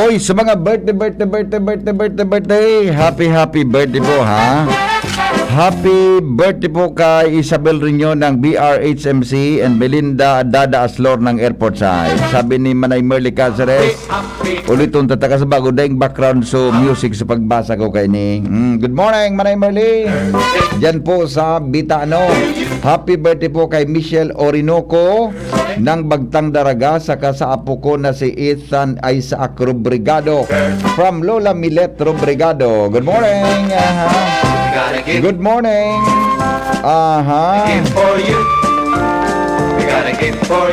Oy, sa mga birthday, birthday, birthday, birthday, birthday, birthday. Happy, happy birthday po, ha? Happy birthday po kay Isabel Reunion ng B R H M C and Belinda Dada Aslor ng Airport Side. Sabi ni Manay Merly Caceres, uliton ta taka sa bago, daing background so music sa pagbasa ko kay ni. Mm, good morning, Manay Merly. Diyan po sa Bitano. Happy birthday po kay Michelle Orinoco ng Bagtang Daraga, saka sa apo ko na si Ethan Isaac Rubrigado. From Lola Milet Rubrigado. Good morning. Aha. Good morning. Aha.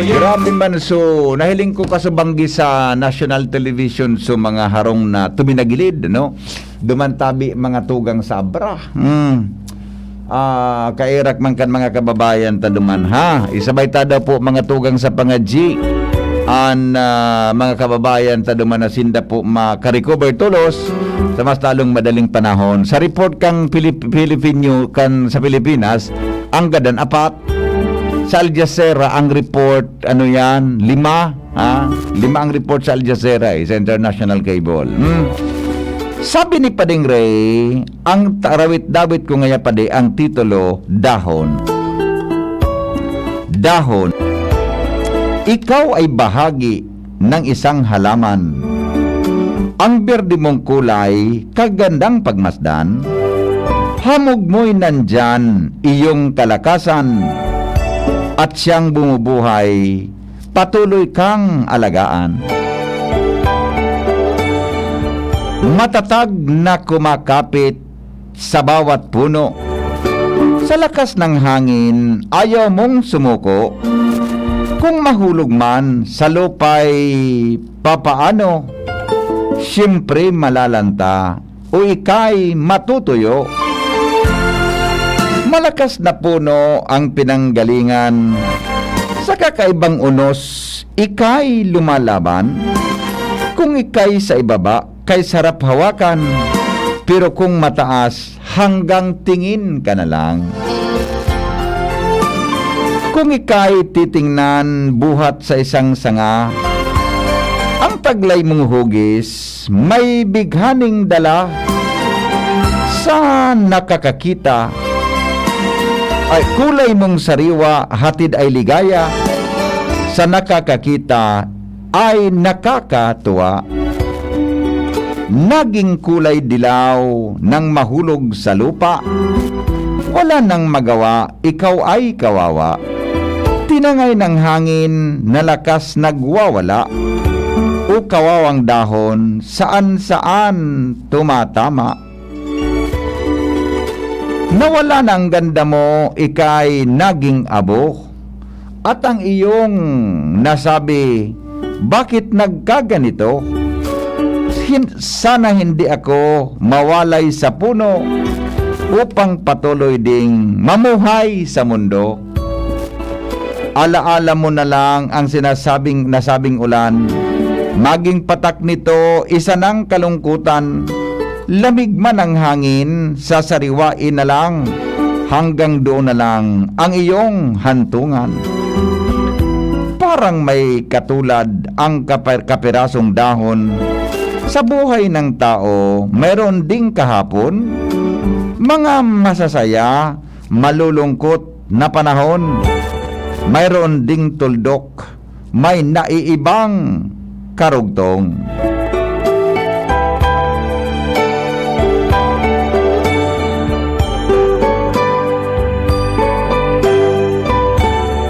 Grabe man, so, nahiling ko kasubanggi sa national television, so, mga harong na tuminagilid, no? Duman tabi mga tugang sa abra. Hmm. Ah, kaerak man kan mga kababayan ta duman, ha? Isabay ta daw po mga tugang sa pangadyi. An, ah, mga kababayan ta duman na sinda po makarecover tolos sa mas lalong madaling panahon. Sa report kang Pilip-, Philippine News, kan sa Pilipinas, ang gadan apat. Sa Al Jazeera, ang report, ano yan, lima. Ha? Lima ang report sa Al Jazeera, eh, sa international cable. Hmm. Sabi ni Pading Ray, ang ta-, rawit-dawit ko ngaya, Padi, ang titulo, Dahon. Dahon. Ikaw ay bahagi ng isang halaman. Ang berde mong kulay, kagandang pagmasdan. Hamog mo'y nandyan iyong kalakasan, at siyang bumubuhay patuloy kang alagaan. Matatag na kumakapit sa bawat puno. Sa lakas ng hangin, ayaw mong sumuko. Kung mahulog man sa lupa'y papaano, siyempre malalanta o ika'y matutuyo. Malakas na puno ang pinanggalingan, sa kakaibang unos ika'y lumalaban. Kung ika'y sa ibaba, kay sarap hawakan, pero kung mataas, hanggang tingin ka na lang. Kung ika'y titingnan buhat sa isang sanga, ang taglay mong hugis may bighaning dala sa nakakakita. Ay, kulay mong sariwa, hatid ay ligaya sa nakakakita, ay nakakatuwa. Naging kulay dilaw nang mahulog sa lupa. Wala nang magawa, ikaw ay kawawa. Tinangay ng hangin na lakas nagwawala, o kawawang dahon saan-saan tumatama. Nawala na ang ganda mo, ika'y naging abo. At ang iyong nasabi, "Bakit nagkaganito?" Hin-, sana hindi ako mawalay sa puno upang patuloy ding mamuhay sa mundo. Alaala mo na lang ang sinasabing, nasabing ulan. Maging patak nito, isa nang kalungkutan. Lamig man ang hangin, sasariwain na lang. Hanggang doon na lang ang iyong hantungan. Parang may katulad ang kapa-, kapirasong dahon. Sa buhay ng tao, mayroon ding kahapon, mga masasaya, malulungkot na panahon. Mayroon ding tuldok, may naiibang karugtong.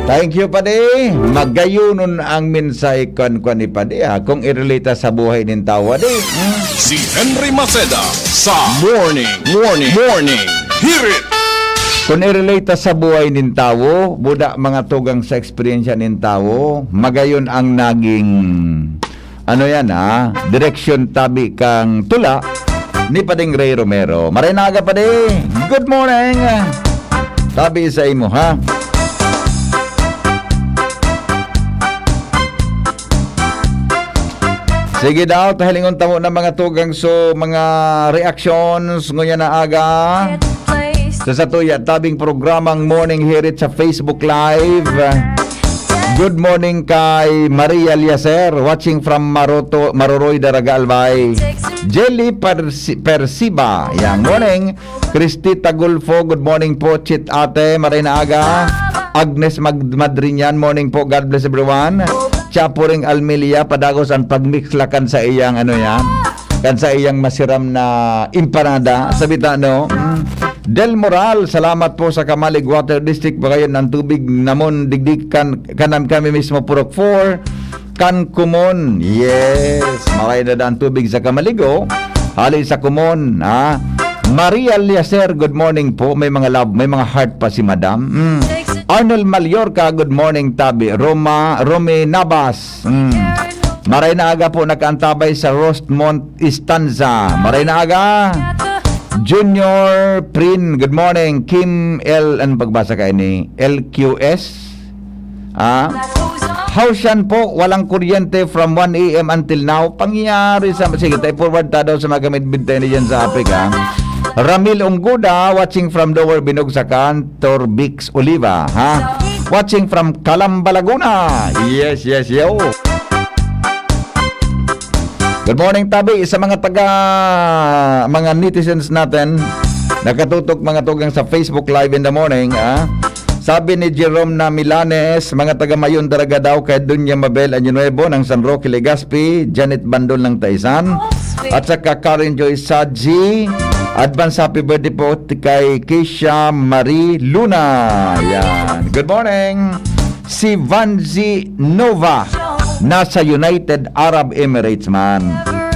Thank you, Padi. Magayonon ang mensahe kan, kan ni Padi, ha? Kung i-relate sa buhay nin tawo, di? Hmm? Si Henry Maceda sa Morning, Morning, Morning Hirit. Kung i-relate sa buhay nin tawo, buda mga tugang sa eksperyensya nin tawo, magayon ang naging, ano yan, ha? Direksyon tabi kang tula ni Pading Ray Romero. Maray na aga, Padi. Good morning. Tabi sa imo, ha? Sige daw, tahilingon tamo na mga tugang so mga reactions ngunyan na aga. Sa satuya tabing programang Morning Hirit sa Facebook Live. Good morning kay Maria Liacer, watching from Maroto, Maroroy, Daraga, Albay. Jelly Persi- Persiba, yang morning. Christy Tagulfo, good morning po. Chit Ate, maray na aga. Agnes Mag- Madriñan, morning po. God bless everyone. Chapuring Almelia, padagos ang pagmix lakan sa iyang ano yan. Kan sa iyang masiram na empanada. Sabita, no? Mm. Del Moral, salamat po sa Kamalig Water District. Bagayon ang tubig namon digdig kan kanam kami mismo Purok four. Kan Kumon. Yes. Maray na daan tubig sa Kamaligo. Hali sa Kumon, ha? Maria Liacer, good morning po. May mga love, may mga heart pa si Madam. Mm. Arnold Mallorca, good morning, Tabi. Roma, Romy Nabas. Mm. Maray na aga po nakaantabay sa Rostmont Estanza. Maray na aga. Junior Prin, good morning. Kim L, ano pagbasa ka ini? L Q S? Ah? Hausyan po, walang kuryente from one a m until now. Pangyayari sa... Sige, tayo forward ta daw sa mga kamidbid tayo na dyan sa Africa. Ramil Ungguda, watching from Lower Binugsakan, Torbix Oliva, ha? Watching from Calamba, Laguna. Yes, yes, yo. Good morning, Tabi, sa mga taga, mga netizens natin, nakatutok mga tugang sa Facebook Live in the morning, ah. Sabi ni Jerome na Milanes, mga taga Mayon talaga daw kay Doña Mabel Año Nuevo ng San Roque, Legazpi, Janet Bandol ng Taisan, at saka Karen Joy Saji. Advance happy birthday po kay Keisha Marie Luna. Yan. Good morning. Si Vanzi Nova nasa United Arab Emirates man.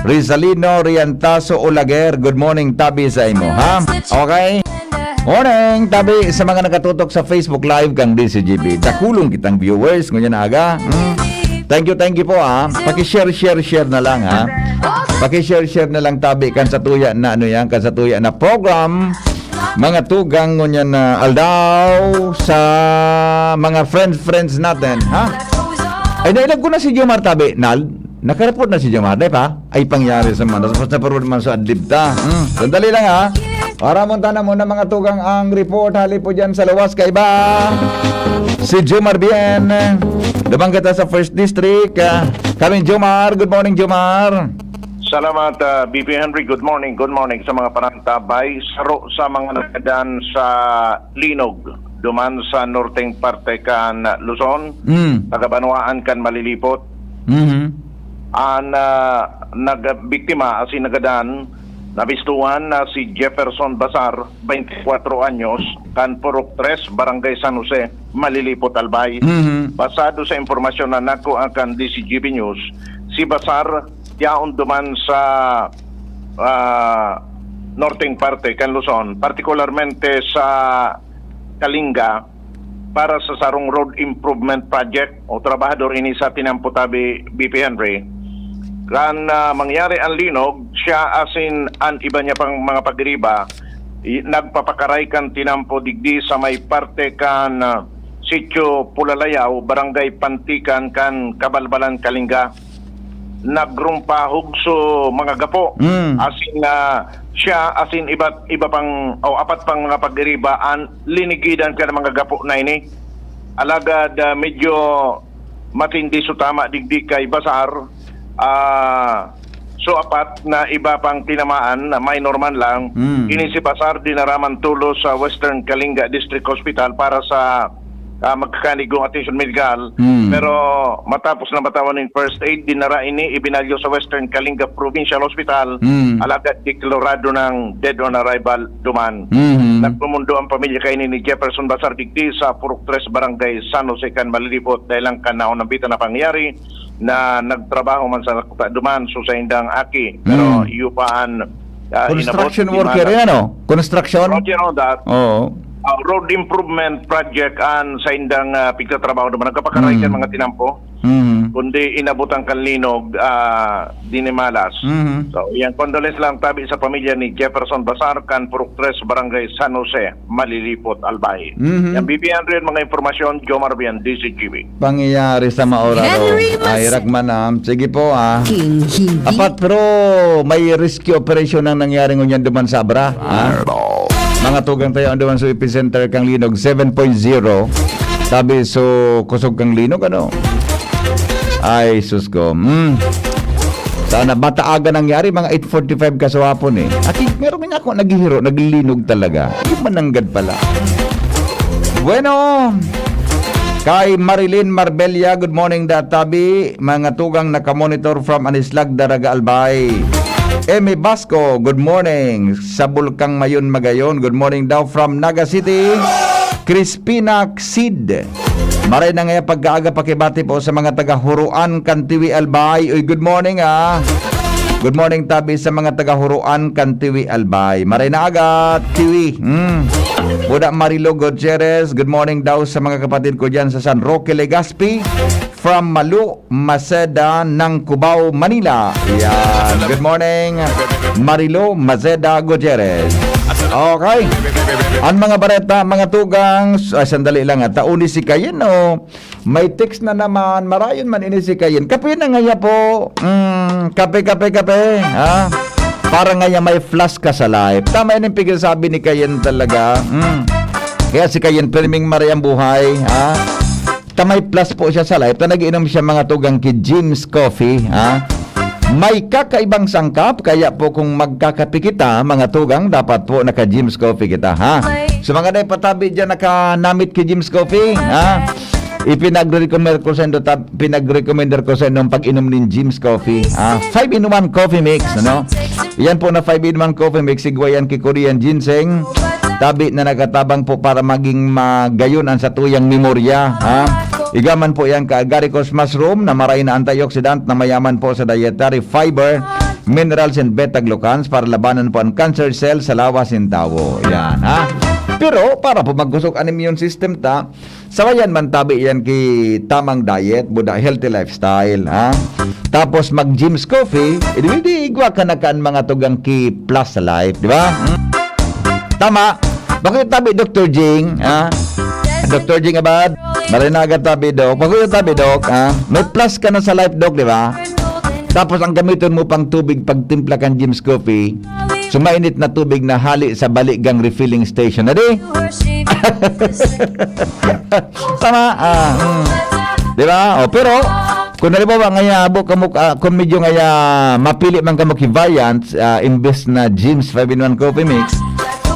Rizalino Riantaso Olaguer, good morning, Tabi sa imo, ha? Okay? Morning, Tabi, sa mga nakatutok sa Facebook Live kang D C G B. Dakulong kitang viewers, ngunyan na aga. Hmm? Thank you, thank you po, ha? Paki-share, share, share na lang, ha? Paki-share, share na lang, Tabi, kan sa tuya na, ano yan, kan sa tuya na program. Mga tugang ngunyan na aldaw sa mga friends, friends natin, ha? Ay, nailag ko na si Jomar, Tabi, Nal. Nakareport na si Jomar, di pa? Ay, pangyari sa mga. Tapos na parod man sa adlib ta. Hmm, sandali lang, ha? Para mo na muna mga tugang ang report. Hali po dyan sa luwas, kaiba. Si Jomar Bien. Dumang kita sa First District. Ah, kami, Jomar. Good morning, Jomar. Salamat, ah, B P Henry. Good morning. Good morning sa mga panantabay. Saro sa mga nagadan sa Linog, duman sa norteng parte kan Luzon, Mm. taga Banwaan kan Malilipot. Mhm. An, ah, nagbiktima asin nagadan, nabistuhan na si Jefferson Basar, twenty-four anyos, kan Purok tres, Barangay San Jose, Malilipot, Albay. Mhm. Basado sa impormasyon na nakuha kan D C G B News, si Basar yaon duman sa, ah, norteng parte kan Luzon, partikularmente sa Kalinga, para sa sarong road improvement project o trabahador ini sa tinampo tabi, B P Henry. Kan, ah, mangyari ang linog, siya asin an iba niya pang mga pagiriba, i- nagpapakaray kan tinampo digdi sa may parte kan, ah, Sitio Pulalayaw, Barangay Pantikan kan Kabalbalan, Kalinga. Nagrumpa hugso mga gapo. Mm. Asin, ah, siya asin iba, iba pang o apat pang mga pagiriba an linigidan kan mga gapo na ini. Alagad, ah, medyo matindi so tama digdi kay Basar. Ah, so apat na iba pang tinamaan na minor man lang. Mm. Ini si Basar dinaraman tulos sa Western Kalinga District Hospital para sa, ah, magkakanigong atensyon medikal. Mm. Pero matapos na matawan ng first aid, dinara ini ibinalyo sa Western Kalinga Provincial Hospital. Mm. Alagad deklarado ng dead on arrival duman. Mhm. Nagmumundo ang pamilya kaini ni Jefferson Basar digdi sa Purok tres, Barangay San Jose kan Malilipot dahil lang kan naunang bita na pangyayari na nagtrabaho man sa duman so sa indang aki. Pero Mm. iyo pa an, ah, Construction inabot, worker di man- yan, oh. Construction? Roger on that. Oo. Ah, road improvement project an sa indang, ah, pigtatrabaho duman. Nagkapakaray Mm. kan mga tinampo. Mhm. kundi inabutan kan linog, ah, dinimalas. Mhm. So, yan, condolence lang tabi sa pamilya ni Jefferson Basar, kan Purok tres, Barangay San Jose, Malilipot, Albay. Mhm. Yan, B P Andrew, mga impormasyon, Jomar Bian, D Z G B. Pangyayari sa maoraro. Henry Masin- Ay, Ragmanam. Sige po, ah. King Hindi. Apat, pero may rescue operation ang nangyari ngunyan duman sa Abra, ah. Mga tugang tayo ang duman sa epicenter kang linog, seven point zero. Sabi, so, kusog kang linog, ano? Ay, sus ko. Hmm. Sana mataaga nangyari, mga eight forty-five kaswapon eh. Aki, meron nga ako naghihiro, naglilinog talaga. Yung mananggad pala. Bueno, kay Marilyn Marbella, good morning, Databi. Mga tugang nakamonitor from Anislag, Daraga, Albay. Emmy Basco, good morning. Sa Bulkang Mayon, Magayon, good morning daw from Naga City. Crispina Sid. Maray na ngaya pagkaaga, pakibati po sa mga taga Huruan, Kantiwi, Albay. Uy, good morning, ah. Good morning, tabi sa mga taga Huruan, Kantiwi, Albay. Maray na aga, Tiwi. Hmm. Buda Marilo Gutierrez, good morning daw sa mga kapatid ko dyan sa San Roque, Legazpi. From Malu, Maceda ng Cubao, Manila. Yan. Good morning, Marilo Maceda Gutierrez. Okay. Ang mga bareta, mga tugang, s-, ah, sandali lang, ah. Tauni si Kayen, oh. May text na naman. Marayon man ini si Kayen. Kape na ngaya po. Mm, kape, kape, kape. Ha? Para ngaya may flask ka sa life. Tama yun yung pigsasabi ni Kayen talaga. Mm. Kaya si Kayen, pirming marayang buhay. Ha? Ta may plus po siya sa life, ta nag-iinom siya, mga tugang, ki Jim's Coffee, ha? May kakaibang sangkap, kaya po kung magkakape kita, mga tugang, dapat po naka Jim's Coffee kita, ha? So, mga day patabi dyan, nakanamit ki Jim's Coffee, ha? Ipinagre-recommend ko sa indo, tab-, pinagrecommender ko sa indo ang pag-inom nin Jim's Coffee, ha? Five-in-one coffee mix, ano? Yan po na five-in-one coffee mix, igwa yan ki Korean ginseng, tabi na nakatabang po para maging magayon ang satuyang memorya, ha? Igaman po yan ka agaricus mushroom na maray na antioxidant na mayaman po sa dietary fiber, minerals and beta-glucans para labanan po ang cancer cell sa lawas nin tawo. Yan, ha? Pero para po magkusog an immune system ta, sabayan man tabi yan ki tamang diet, buda healthy lifestyle, ha? Tapos mag Jim's Coffee, edi, edi igwa ka na kan mga tugang ki plus sa life, di ba? Hmm? Tama. Bako yung tabi, Doktor Jing, ha? Doktor Jing Abad, marinaga tabi, Dok. Bako yung tabi, Dok, ha? May plus ka na sa life, Dok, di ba? Tapos ang gamiton mo pang tubig pagtimpla kan Jim's Coffee, so mainit na tubig na hali sa baligang refilling station, adi? Tama, ah, mm. Di ba? O, pero, kung halimbawa, ngaya, abo kamo, ah, kung medyo ngaya, mapili man kamo ki Viant, ah, imbes na Jim's five-in-one Coffee Mix,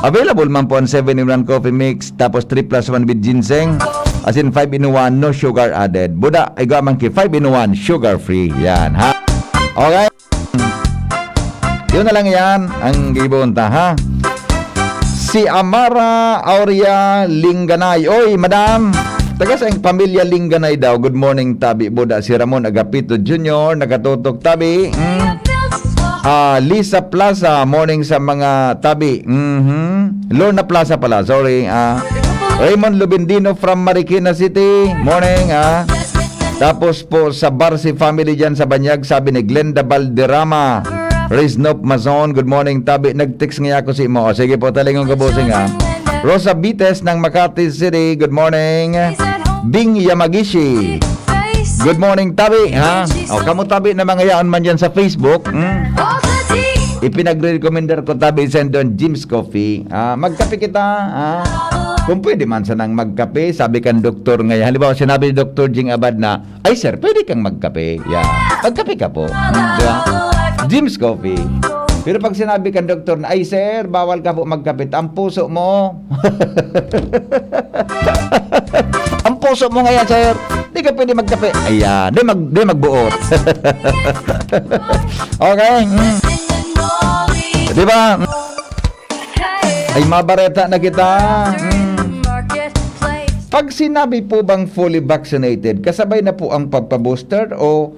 available man po ang seven-in-one Coffee Mix, tapos three plus one with ginseng, as in five-in-one, no sugar added. Buda, igwa man ki five-in-one, sugar-free. Yan, ha? Okay? Yun na lang yan, ang gibohon ta, ha? Si Amara Aurea Lingganay. Oy, madam! Taga sa pamilya Lingganay daw. Good morning, tabi, buda. Si Ramon Agapito Junior, nakatutok, tabi. Mm. Ah, Lisa Plaza, morning sa mga tabi. Mhm. Lorna Plaza pala, sorry. Ah, Raymond Lubindino from Marikina City, morning, ah. Tapos po sa Barsi family dyan sa Banyag, sabi ni Glenda Valderrama, Riznop Mazon, good morning, tabi. Nag-text nga ako si mo. O, sige po, talingon ko po, singa. Rosa Bites ng Makati City, good morning. Bing Yamagishi, good morning, tabi, ha? O, kamo tabi na mga yaon man dyan sa Facebook, hmm? Ipinagre-recommender ko, tabi, sa indon Jim's Coffee. Ah, magkape kita, ha? Kung pwede man sanang magkape, sabi kan doktor ngayon. Halimbawa, sinabi ni Doktor Jing Abad na, "Ay, sir, pwede kang magkape." Yeah. Magkape ka po. Hmm, di ba? Jim's Coffee. Pero pag sinabi kan doktor na, "Ay, sir, bawal ka po magkape." Ang puso mo. Ang puso mo ngayon, sir. Di ka pwede magkape. Ayan. Di mag-, di magbuot. Okay? Mm. Di ba? Ay, mabareta na kita. Mm. Pag sinabi po bang fully vaccinated, kasabay na po ang pagpa-booster o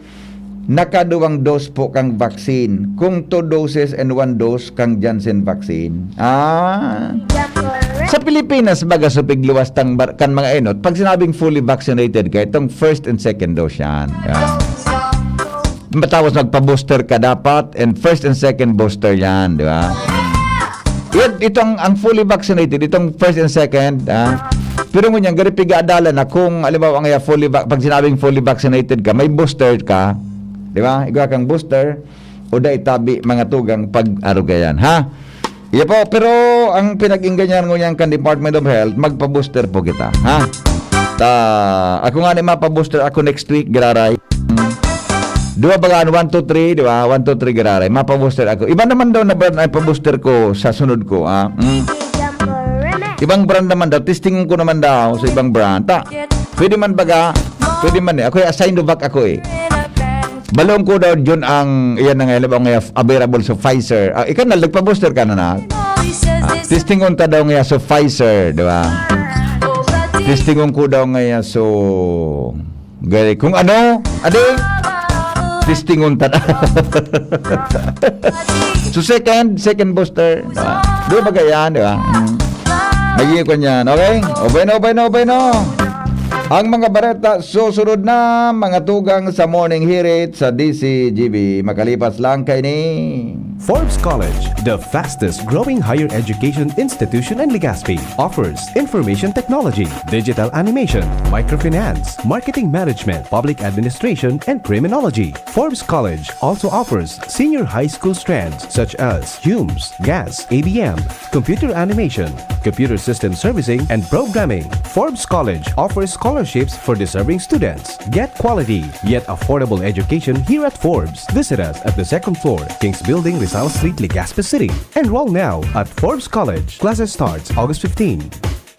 nakaduwang dose po kang vaccine? Kung two doses and one dose kang Janssen vaccine. Ah. Sa Pilipinas, baga supig luwas tang bar-, kan mga enot, pag sinabing fully vaccinated ka, itong first and second dose yan. Yan. Matapos magpa-booster ka dapat, and first and second booster yan, di ba? Yan, itong, ang fully vaccinated, itong first and second, ah, pero ngunyan, gari pigadalan na kung, halimbawa, nga fully vac-, pag sinabing fully vaccinated ka, may booster ka, di ba? Igwa kang booster, o da itabi, mga tugang pag-arugayan, ha? Iya po, pero ang pinag-ingganyan ngunyan kan Department of Health, magpa-booster po kita, ha? Ta, ako nga ni mapa-booster ako next week, giraray. Hmm. Dua bagaan, one, two, three, di ba? One, two, three, giraray. Mapa-booster ako. Iba naman daw na brand ay pa-booster ko sa sunod ko, ah. Hmm. Ibang brand naman daw. Testing ko naman daw sa ibang brand. Ta, pwede man baga, pwede man eh. Ako, eh, Sinovac ako eh. Balong ko daw, Jun, ang, iyan na nga, labaw nga, available sa Pfizer. Ah, ikaw na, nagpa-booster ka na na? Ah, testing unta daw nga sa Pfizer, di ba? Testing ko daw nga so, gari, kung ano, adi, testing unta na. So, second, second booster, di ba? Di ba, ganyan, di ba? Mm. Nagiging ko niyan, okay? O bueno, o bueno, o bueno. Ang mga bareta susunod na, mga tugang sa Morning Hirit sa D C G B. Makalipas lang kaini. Forbes College, the fastest growing higher education institution in Legazpi, offers information technology, digital animation, microfinance, marketing management, public administration, and criminology. Forbes College also offers senior high school strands such as Humes, Gas, A B M, computer animation, computer system servicing, and programming. Forbes College offers scholarships for deserving students. Get quality, yet affordable education here at Forbes. Visit us at the second floor, King's Building, Rizal Street, Legazpi City. Enroll now at Forbes College. Classes starts August fifteen.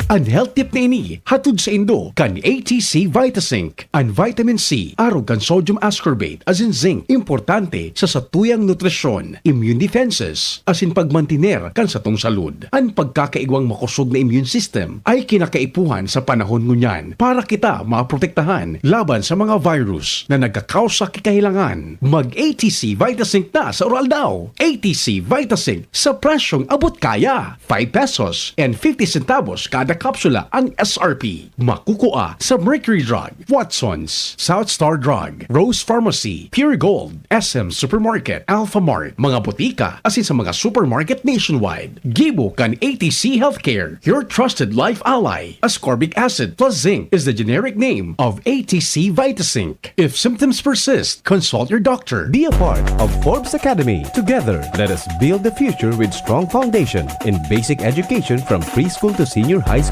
An health tip na ini, hatod saindo kan A T C Vitazinc. An vitamin C, arog kan sodium ascorbate, asin zinc, importante sa satuyang nutrisyon, immune defenses, asin pagmantiner kan satong salud. An pagkakaigwang makosog na immune system ay kinakaipuhan sa panahon ngunyan para kita maprotektahan laban sa mga virus na nagkakausa ki kahilangan. Mag A T C Vitazinc na sa Uraldaw. A T C Vitazinc sa presyong abot kaya. Five pesos and fifty centavos kada kapsula ang S R P. Makukua sa Mercury Drug, Watsons, South Star Drug, Rose Pharmacy, Pure Gold, S M Supermarket, Alphamart, mga botika, asin sa mga supermarket nationwide. Gibo kan A T C Healthcare, your trusted life ally. Ascorbic acid plus zinc is the generic name of A T C Vitazinc. If symptoms persist, consult your doctor. Be a part of Forbes Academy. Together, let us build the future with strong foundation in basic education from preschool to senior high school.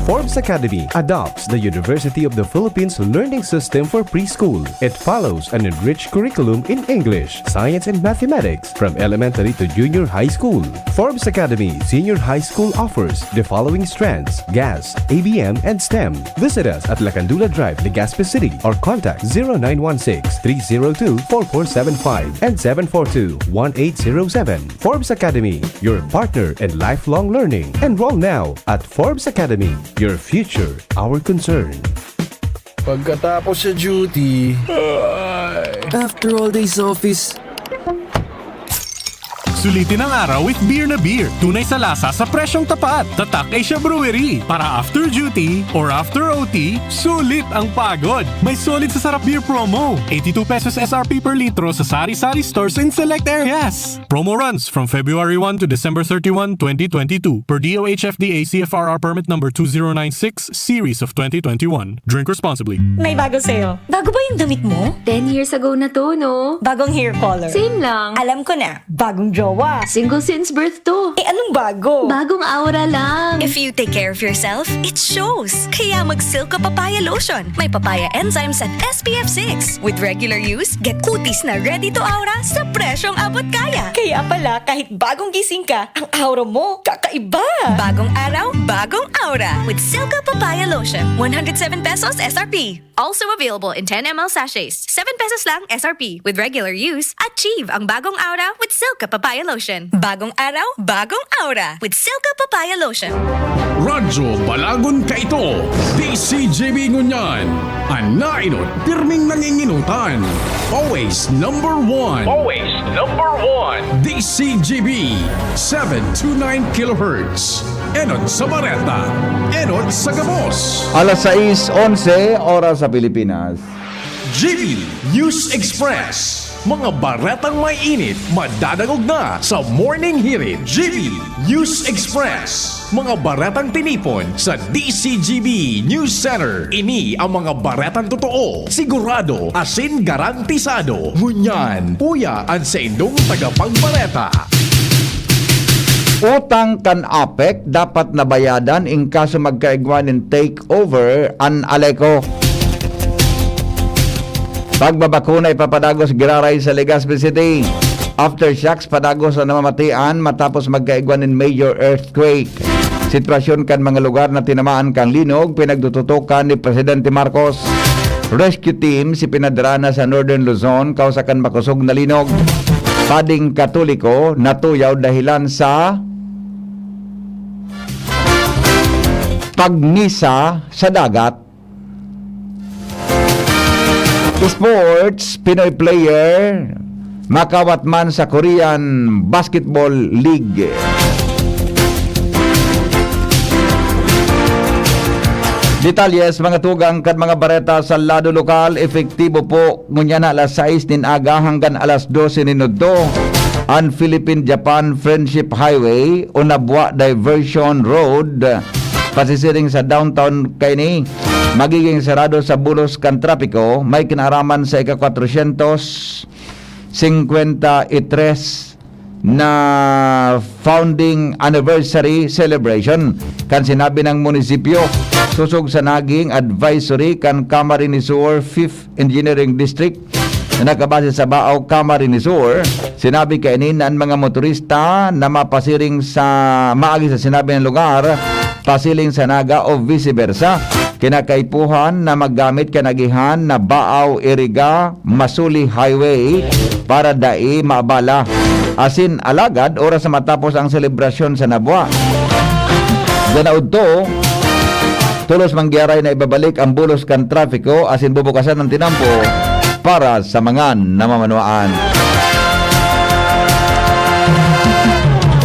Forbes Academy adopts the University of the Philippines learning system for preschool. It follows an enriched curriculum in English, science, and mathematics from elementary to junior high school. Forbes Academy Senior High School offers the following strands: Gas, A B M, and STEM. Visit us at Lacandula Drive, Legazpi City, or contact zero nine one six, three zero two, four four seven five and seven four two, one eight zero seven. Forbes Academy, your partner in lifelong learning. Enroll now at Forbes Academy. Your future, our concern. Pagkatapos sa duty, after all days office, sulitin ang araw with beer na beer. Tunay sa lasa sa presyong tapat. Tatak Asia Brewery. Para after duty or after O T, sulit ang pagod. May sulit sa sarap beer promo. Eighty-two pesos S R P per litro sa sari-sari stores in select areas. Promo runs from February one to December thirty-one, twenty twenty-two, per D O H F D A C F R R permit number two zero nine six, series of twenty twenty-one. Drink responsibly. May bago sa'yo. Bago ba yung damit mo? Ten years ago na to, no? Bagong hair color. Same lang. Alam ko na. Bagong jowa. Single since birth to. Eh, anong bago? Bagong aura lang. If you take care of yourself, it shows. Kaya mag Silka Papaya Lotion. May papaya enzymes at S P F six. With regular use, get kutis na ready to aura sa presyong abot kaya. Kaya pala, kahit bagong gising ka, ang aura mo kakaiba. Bagong araw, bagong aura. With Silka Papaya Lotion. One hundred seven pesos S R P. Also available in ten M L sachets. Seven pesos lang S R P. With regular use, achieve ang bagong aura with Silka Papaya Lotion. Bagong araw, bagong aura with Silka Papaya Lotion. Radyo Balagon kaito, D C G B ngunyan. An nainot, pirming nanginginutan. Always number one. Always number one. D C G B, seven two nine kilohertz. Enot sa bareta, enot sa gabos. Alas sais onse, oras sa Pilipinas. G B News Express. Mga baretang may init, madadangog na sa Morning Hirit. G B News Express. Mga baretang tinipon sa D C G B News Center. Ini ang mga baretang totoo, sigurado, asin garantisado. Ngunyan, uya an saindong tagapagbareta. Utang kan APEC dapat nabayadan in kaso magkaigwa nin takeover an Aleco. Pagbabakuna ipapadagos giraray sa Legazpi City. Aftershocks padagos an namamatian matapos magkaigwa nin major earthquake. Sitwasyon kan mga lugar na tinamaan kan linog pinagtututokan ni Presidente Marcos. Rescue teams ipinadara na sa Northern Luzon kausa kan makosog na linog. Pading Katoliko natuyaw dahilan sa pagmisa sa dagat. Sports, Pinoy player makawat man sa Korean Basketball League. Detalles, mga tugang kan mga bareta sa lado lokal, epektibo po ngunyan na alas sais nin aga hanggang alas dose nin udto an Philippine-Japan Friendship Highway o Nabua Diversion Road, pasisiring sa downtown kaini, magiging sarado sa bulos kan trapiko, may kinaaraman sa ika-kwatrosyentos singkwenta y tres na founding anniversary celebration kan sinabi ng munisipyo. Sosog sa naging advisory kan Camarines Sur Fifth Engineering District na nakabase sa Baao, Camarines Sur, sinabi kaini na ang mga motorista na mapasiring sa maagi sa sinabi ng lugar, pasiling sa Naga o vice versa, kinakaipuhan na maggamit kan agihan na Baao, Iriga, Masuli Highway para dai maabala. Asin alagad, oras na matapos ang selebrasyon sa Nabua, diyan na udto, tolos manggiaray na ibabalik ang bulos kan trapiko asin bubukasan ang tinampo para sa mga namamanwaan.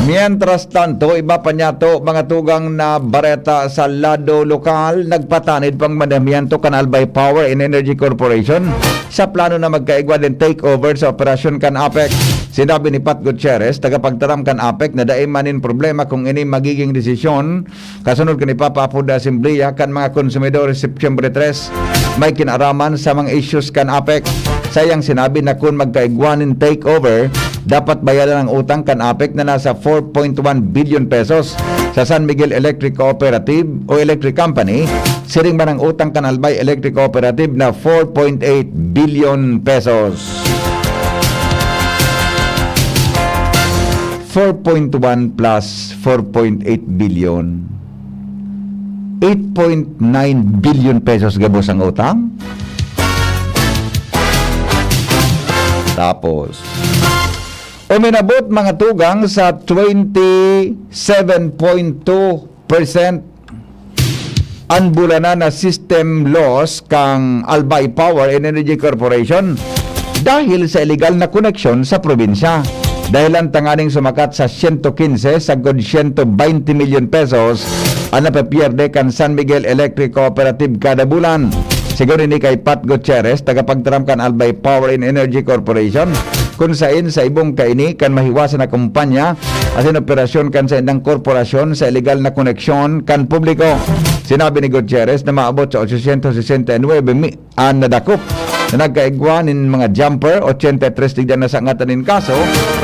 Mientras tanto, iba pa niyato, mga tugang na bareta sa lado lokal, nagpatanid pang mandamiento kan Albay Power and Energy Corporation sa plano na magkaigwa nin takeover sa operasyon kan APEC. Sinabi ni Pat Gutierrez, tagapagtaram kan APEC, na dai man nin problema kung ini magiging desisyon kasunod kan ipapaapod na asembleya kan mga konsumidor Setyembre tres, may kinaaraman sa mga issues kan APEC. Sa iyang sinabi na kun magkaigwa nin takeover, dapat bayadan ang utang kan APEC na nasa four point one billion pesos sa San Miguel Electric Cooperative o Electric Company, siring man ang utang kan Albay Electric Cooperative na four point eight billion pesos. Four point one plus four point eight billion, eight point nine billion pesos gabos ang utang. Tapos, uminabot, mga tugang, sa twenty seven point two percent an bulanan na system loss kan Albay Power and Energy Corporation dahil sa iligal na koneksyon sa probinsya. Dahilan tanganing sumakat sa siyento kinse sagkod siyento baynte milyon pesos an napipierde kan San Miguel Electric Cooperative kada bulan. Sigon ini kay Pat Gutierrez, tagapagtaram kan Albay Power and Energy Corporation, kun sain sa ibong kaini kan mahiwasan na kumpanya asin operasyon kan saindang korporasyon sa iligal na koneksyon kan publiko. Sinabi ni Gutierrez na maabot sa otsosyentos sesenta y nuebe mi-, an nadakop na nagkaigwa nin mga jumper, ochenta y tres digdi an nasangatan nin kaso,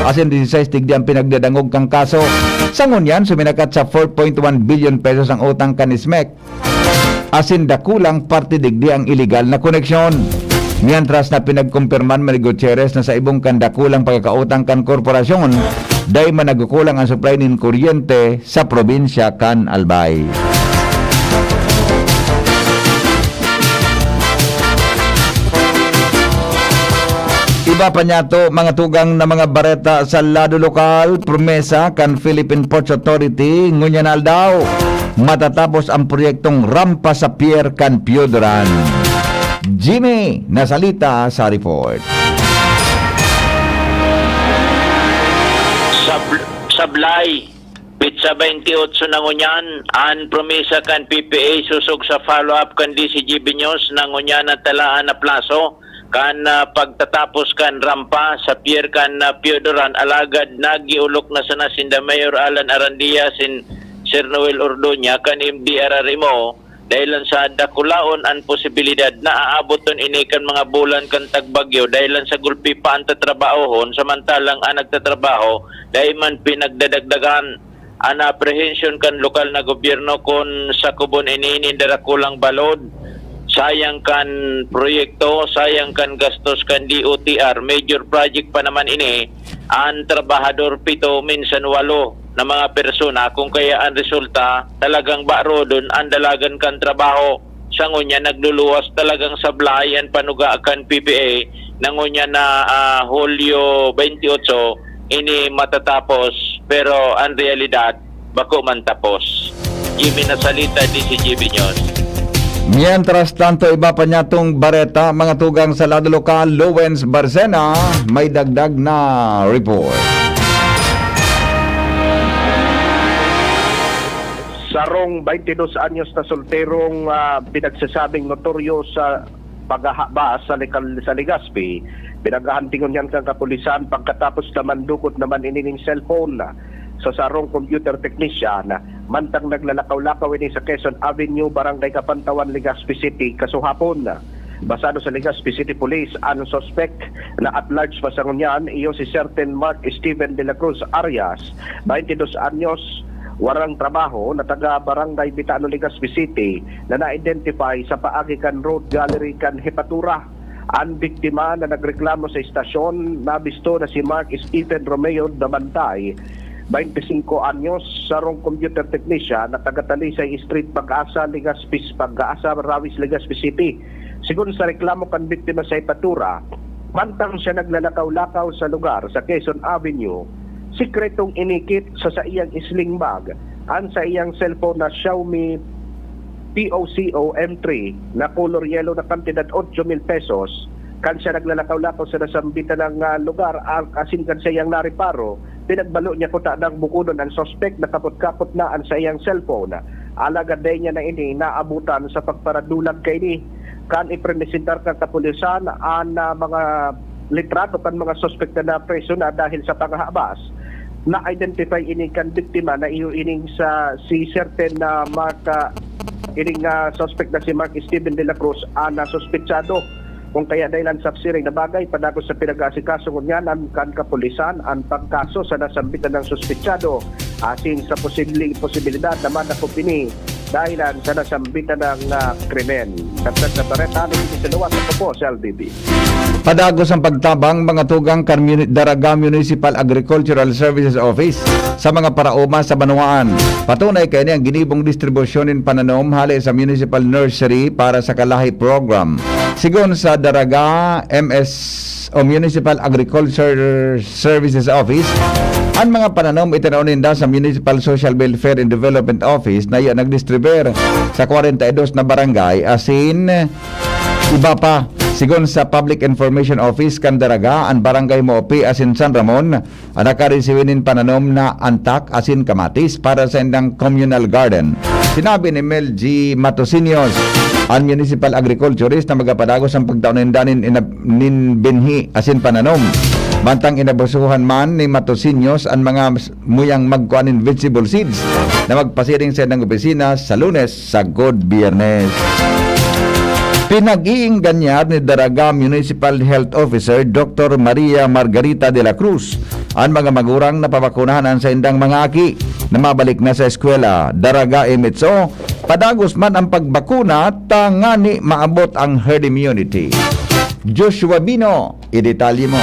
asin dieciséis digdi an pinagdadangog kan kaso. Sa ngunyan, suminakat sa four point one billion pesos ang utang kan SMEC. Asin dakulang parte digdi ang iligal na koneksyon. Mientras na pinagkumpirman man ni Gutierrez na sa ibong kan dakulang pagkakautang kan korporasyon, dai man nagkukulang ang supply nin kuryente sa probinsya kan Albay. Iba pa niyato, mga tugang, na mga bareta sa lado lokal, promesa kan Philippine Ports Authority, ngunyan na aldaw, matatapos ang proyektong rampa sa pier kan Pioduran. Jimmy Nasalita sa report. Sab-, sablay. Petsa twenty-eight na ngunyan, an promesa kan P P A sosog sa follow-up kan D C G B News na ngunyan na talaan na plaso kan, ah, pagtatapos kan rampa sa pier kan, ah, Pio Duran, alagad nagiolok na sana sinda Mayor Alan Arandia, sin Sir Noel Ordoña kan M D R R M O, dahilan sa dakulaon an posibilidad na aaboton ini kan mga bulan kan tagbagyo, dahilan sa gulpi pa an tatrabahohon, samantalang an nagtatrabaho dai man pinagdadagdagan. An apprehension kan lokal na gobyerno kun sakubon ini nin darakulang balod, sayang kan proyekto, sayang kan gastos kan D O T R, major project pa naman ini, an trabahador pito, minsan walo na mga persona, kung kaya an resulta, talagang barodon an dalagan kan trabaho. Sa ngunyan, nagluluwas talagang sablay an panuga kan P P A na ngunyan na, ah, Hulyo twenty-eight, ini matatapos, pero an realidad, bako man tapos. Jimmy Nasalita, D C G B News. Mientras tanto, iba pa niyatong bareta, mga tugang sa lado lokal, Lowens Barcena, may dagdag na report. Sarong twenty-dos anyos na solterong, ah, pinagsasabing notoryo sa paghahabas sa likal-, sa Legazpi, pinaghahantingon niyan kan kapulisan pagkatapos na mandukot naman ini ning cellphone sa sarong computer technician, mantang naglalakaw-lakaw ini sa Quezon Avenue, Barangay Kapantawan, Legazpi City, kasuhapon. Basado sa Legazpi City Police, an suspek na at large pa sa ngunyan, iyo si certain Mark Steven de la Cruz Arias, twenty-dos anyos, warang trabaho, na taga Barangay Bitano, Legazpi City, na na-identify sa paagi kan road gallery kan Jefatura. An biktima na nagreklamo sa istasyon, nabisto na si Mark Stephen Romeo Damantay, twenty-cinco anyos, sarong computer technician na taga Talisay Street, Pag-asa, Legazpi, Pag-asa, Rawis, Legazpi City. Sigon sa reklamo kan biktima sa Jefatura, mantang siya naglalakaw-lakaw sa lugar sa Quezon Avenue, sikretong inikit sa saiyang sling bag an saiyang cellphone na Xiaomi P O C O M three na color yellow na kantidad otso mil pesos. Kan siya naglalakaw-lakaw sa nasambitan na, ah, lugar, a-, asin kan saiyang nareparo, pinagbalo niya kutana na bukodon an suspek na kapot-kapot na an saiyang cellphone. Alagad dai niya na ini naabutan sa pagparadulag kaini. Kan ipresentar kan kapulisan an, ah, mga litrato kan mga suspek na napreso na dahil sa panghahabas, na-identify ini kan biktima na iyo ining sa si certain na Mark, ah, ining, ah, suspect na si Mark Steven de la Cruz an nasuspetsado. Kung kaya dahilan sa siring na bagay, padagos sa pinag-aasikaso ngunyan an kan kapulisan an pagkaso sa nasambitan na suspetsado asin sa posibleng posibilidad na madakop ini dahilan sa nasambitan na, ah, krimen. Dagdag na bareta, Luis Villanueva, ako po sa L B B. Padagos ang pagtabang, mga tugang, kan Muni-, Daraga Municipal Agricultural Services Office sa mga paraoma sa banwaan. Patunay kaini ang ginibong distribusyon nin pananom hale sa municipal nursery para sa Kalahi Program. Sigon sa Daraga M S o Municipal Agriculture Services Office, an mga pananom itinao ninda sa Municipal Social Welfare and Development Office na iya nagdistribuer sa kwarenta y dos na barangay asin iba pa. Sigon sa Public Information Office kan Daraga, an Barangay Moopi asin San Ramon, an nakaresibi nin pananom na antak asin kamatis para sa indang communal garden. Sinabi ni Mel G Matosiños, an municipal agriculturist, na magapadagos ang pagtao ninda nin inab-, nin binhi asin pananom. Mantang inabusuhan man ni Matosiños an mga s-, muyang magkua nin vegetable seeds na magpasiring sa indang opisina sa Lunes sagkod Biyernes. Pinag-iingganyar ni Daraga Municipal Health Officer Doktor Maria Margarita de la Cruz an mga magurang na pabakunahan an saindang mga aki na mabalik na sa eskwela. Daraga M H O, padagos man ang pagbakuna tangani maabot ang herd immunity. Joshua Bino, idetalye mo.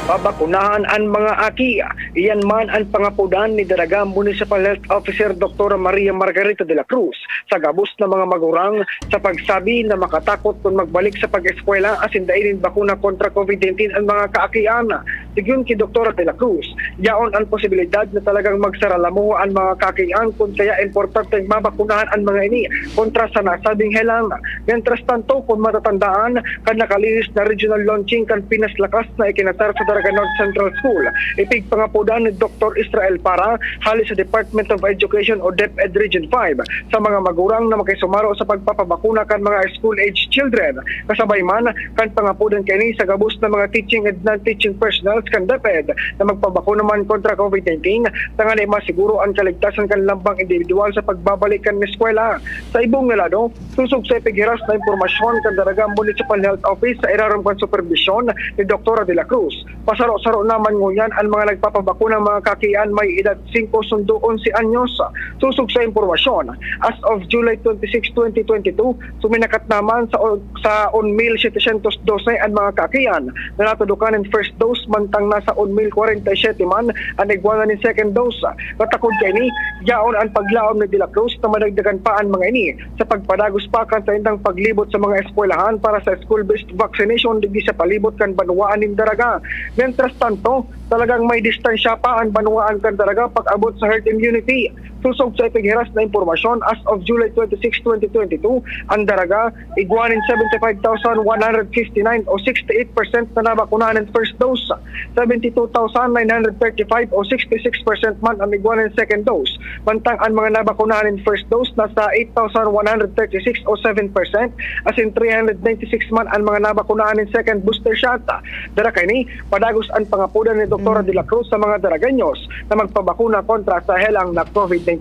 Pabakunahan an mga aki. Iyan man an pangapodan ni Daraga Municipal Health Officer Doktora Maria Margarita de la Cruz sa gabos na mga magurang sa pagsabi na makatakot kun magbalik sa pag-eskwela asin dai nin bakuna kontra COVID nineteen an mga kaakian. Sigon ki Doktora de la Cruz, yaon an posibilidad na talagang magsaralamuho an mga kakian kun kaya importanteng mabakunahan an mga ini kontra sa nasabing helang. Mientras tanto, kun matatandaan, kan nakalihis na regional launching kan Pinas Lakas na ikinasar sa Daraga North Central School, ipigpangapodan ni Doktor Israel Para, hali sa Department of Education o DepEd Region five, sa mga magurang na makisumaro sa pagpapabakuna kan mga school-age children, kasabay man kan pangapodan kaini sa gabos na mga teaching and non-teaching personnel kan DepEd na magpabakuna man kontra COVID nineteen, tanganing masiguro an kaligtasan kan lambang individual sa pagbabalik kan eskwela. Sa ibong na lado, sosog sa ipighiras na impormasyon kan Daraga Municipal Health Office sa irarom kan superbisyon ni Doktora de la Cruz, pasaro-saro naman ngunyan an mga nagpapabakunang mga kakian may edad singko sundo onse anyos. Sosog sa impormasyon, as of July twenty-six, twenty twenty-two, suminakat naman sa, sa one mil setecientos dose an mga kakian na natudukan nin first dose, mantang nasa one mil kwarenta y siyete man an igwa na nin second dose. Katakod kaini, yaon an paglaom ni De La Cruz na madagdagan pa an mga ini sa pagpadagos pa kan saindang paglibot sa mga eskwelahan para sa school-based vaccination digdi sa palibot kan banwaan nin Daraga. Mientras tanto, talagang may distansya pa an banwaan kan Daraga pag-abot sa herd immunity. Sosog sa ipighiras na impormasyon, as of July twenty-six, twenty twenty-two, an Daraga igwa nin seventy-five thousand one hundred fifty-nine o sixty-eight percent na nabakunahan nin first dose, seventy-two thousand nine hundred thirty-five o sixty-six percent man an igwa nin second dose, mantang an mga nabakunahan nin first dose nasa eight thousand one hundred thirty-six o seven percent, asin three hundred ninety-six man an mga nabakunahan nin second booster shot. Dara kaini, padagos an pangapodan ni Doktora De La Cruz sa mga Daragueños na magpabakuna kontra sa helang na COVID nineteen.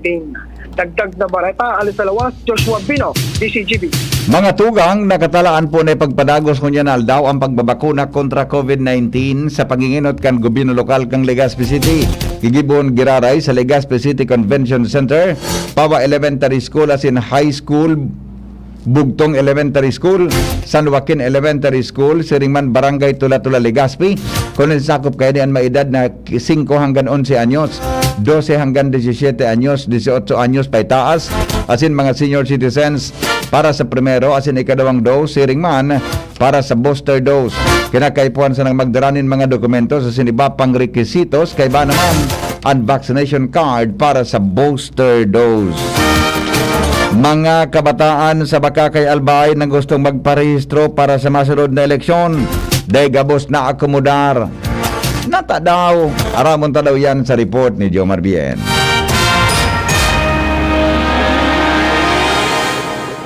Dagdag na bareta, hali sa lawas, Joshua Bino, D C G B. Mga tugang, nakatalaan po na ipagpadagos ngunyan na aldaw ang pagbabakuna kontra COVID nineteen sa pag-inginot kan gobyerno lokal kan Legazpi City. Gigibon giraray sa Legazpi City Convention Center, Pawa Elementary School asin High School, Bugtong Elementary School, San Joaquin Elementary School, siring man Barangay Tula-Tula, Legazpi, kun nasakop kaini an may edad na singko hanggan onse anyos, dose hanggan disisiete anyos, disiotso anyos paitaas, asin mga senior citizens para sa primero asin ikadawang dose, siring man para sa booster dose. Kinakaipuhan sanang magdara nin mga dokumento asin iba pang requisitos, kaiba naman an vaccination card para sa booster dose. Mga kabataan sa Bacacay, Albay na gustong magparehistro para sa masunod na eleksyon, dai gabos naakomodar. Nata daw, aramon ta daw yan sa report ni Jomar Bien.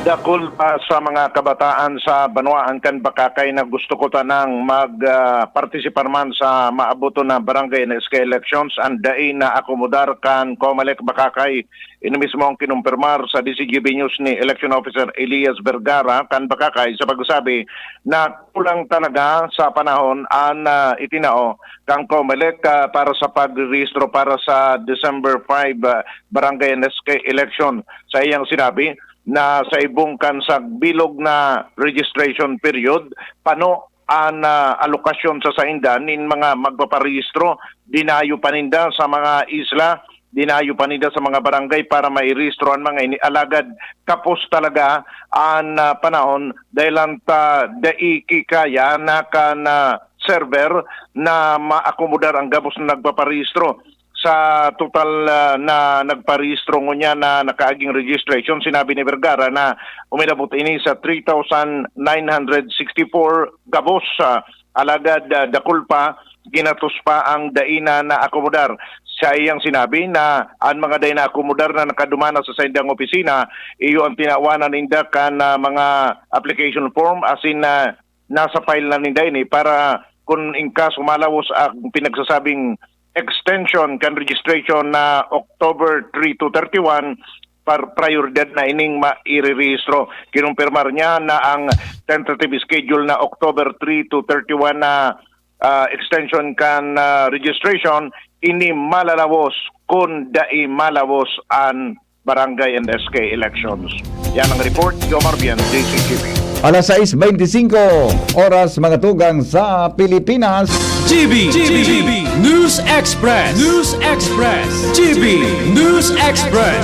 Dakul pa sa mga kabataan sa banwaan kan Bacacay na gusto ko tanang mag, ah, partisipar man sa maaboton na barangay and S K elections, an dai naakomodar kan Comelec Bacacay. Ini mismo ang kinumpirmar sa D C G B News ni Election Officer Elias Vergara kan Bacacay sa pagsabi na kulang talaga sa panahon an, ah, itinao kan Comelec, ah, para sa pagrerehistro para sa December five, ah, barangay and S K election. Sa iyang sinabi na sa ibong kan sa bilog na registration period, pano an, ah, alokasyon sa sainda nin mga magpaparehistro, dinayo pa ninda sa mga isla, dinayo pa ninda sa mga barangay para mairehistro an mga ini. Alagad kapos talaga an, ah, panahon dahil an ta dai ki kaya na kan, ah, server na maakomodar ang gabos na nagpaparehistro. Sa total, ah, na nagparehistro ngunyan na nakaaging registration, sinabi ni Vergara na uminabot ini sa three thousand nine hundred sixty-four gabos, ah, alagad, ah, dakul pa, ginatos pa ang dai na naakomodar. Sa iyang sinabi na an mga dai naakomodar na nakaduman na sa saindang opisina, iyo ang tinawanan ninda kan, ah, mga application form asin, ah, nasa file na ninda ini para kun in case malawos ang pinagsasabing extension kan registration na October three to thirty-one, par-, prioridad na ining mairerehistro. Kinumpirmar niya na ang tentative schedule na October three to thirty-one na, ah, extension kan, ah, registration, ini malalawos kun dai malawos an barangay and S K elections. Yan ang report, Jomar Bien, D C G B. Alas sais beintisinko, oras mga tugang sa Pilipinas. G B, G B, News Express, News Express, G B News Express.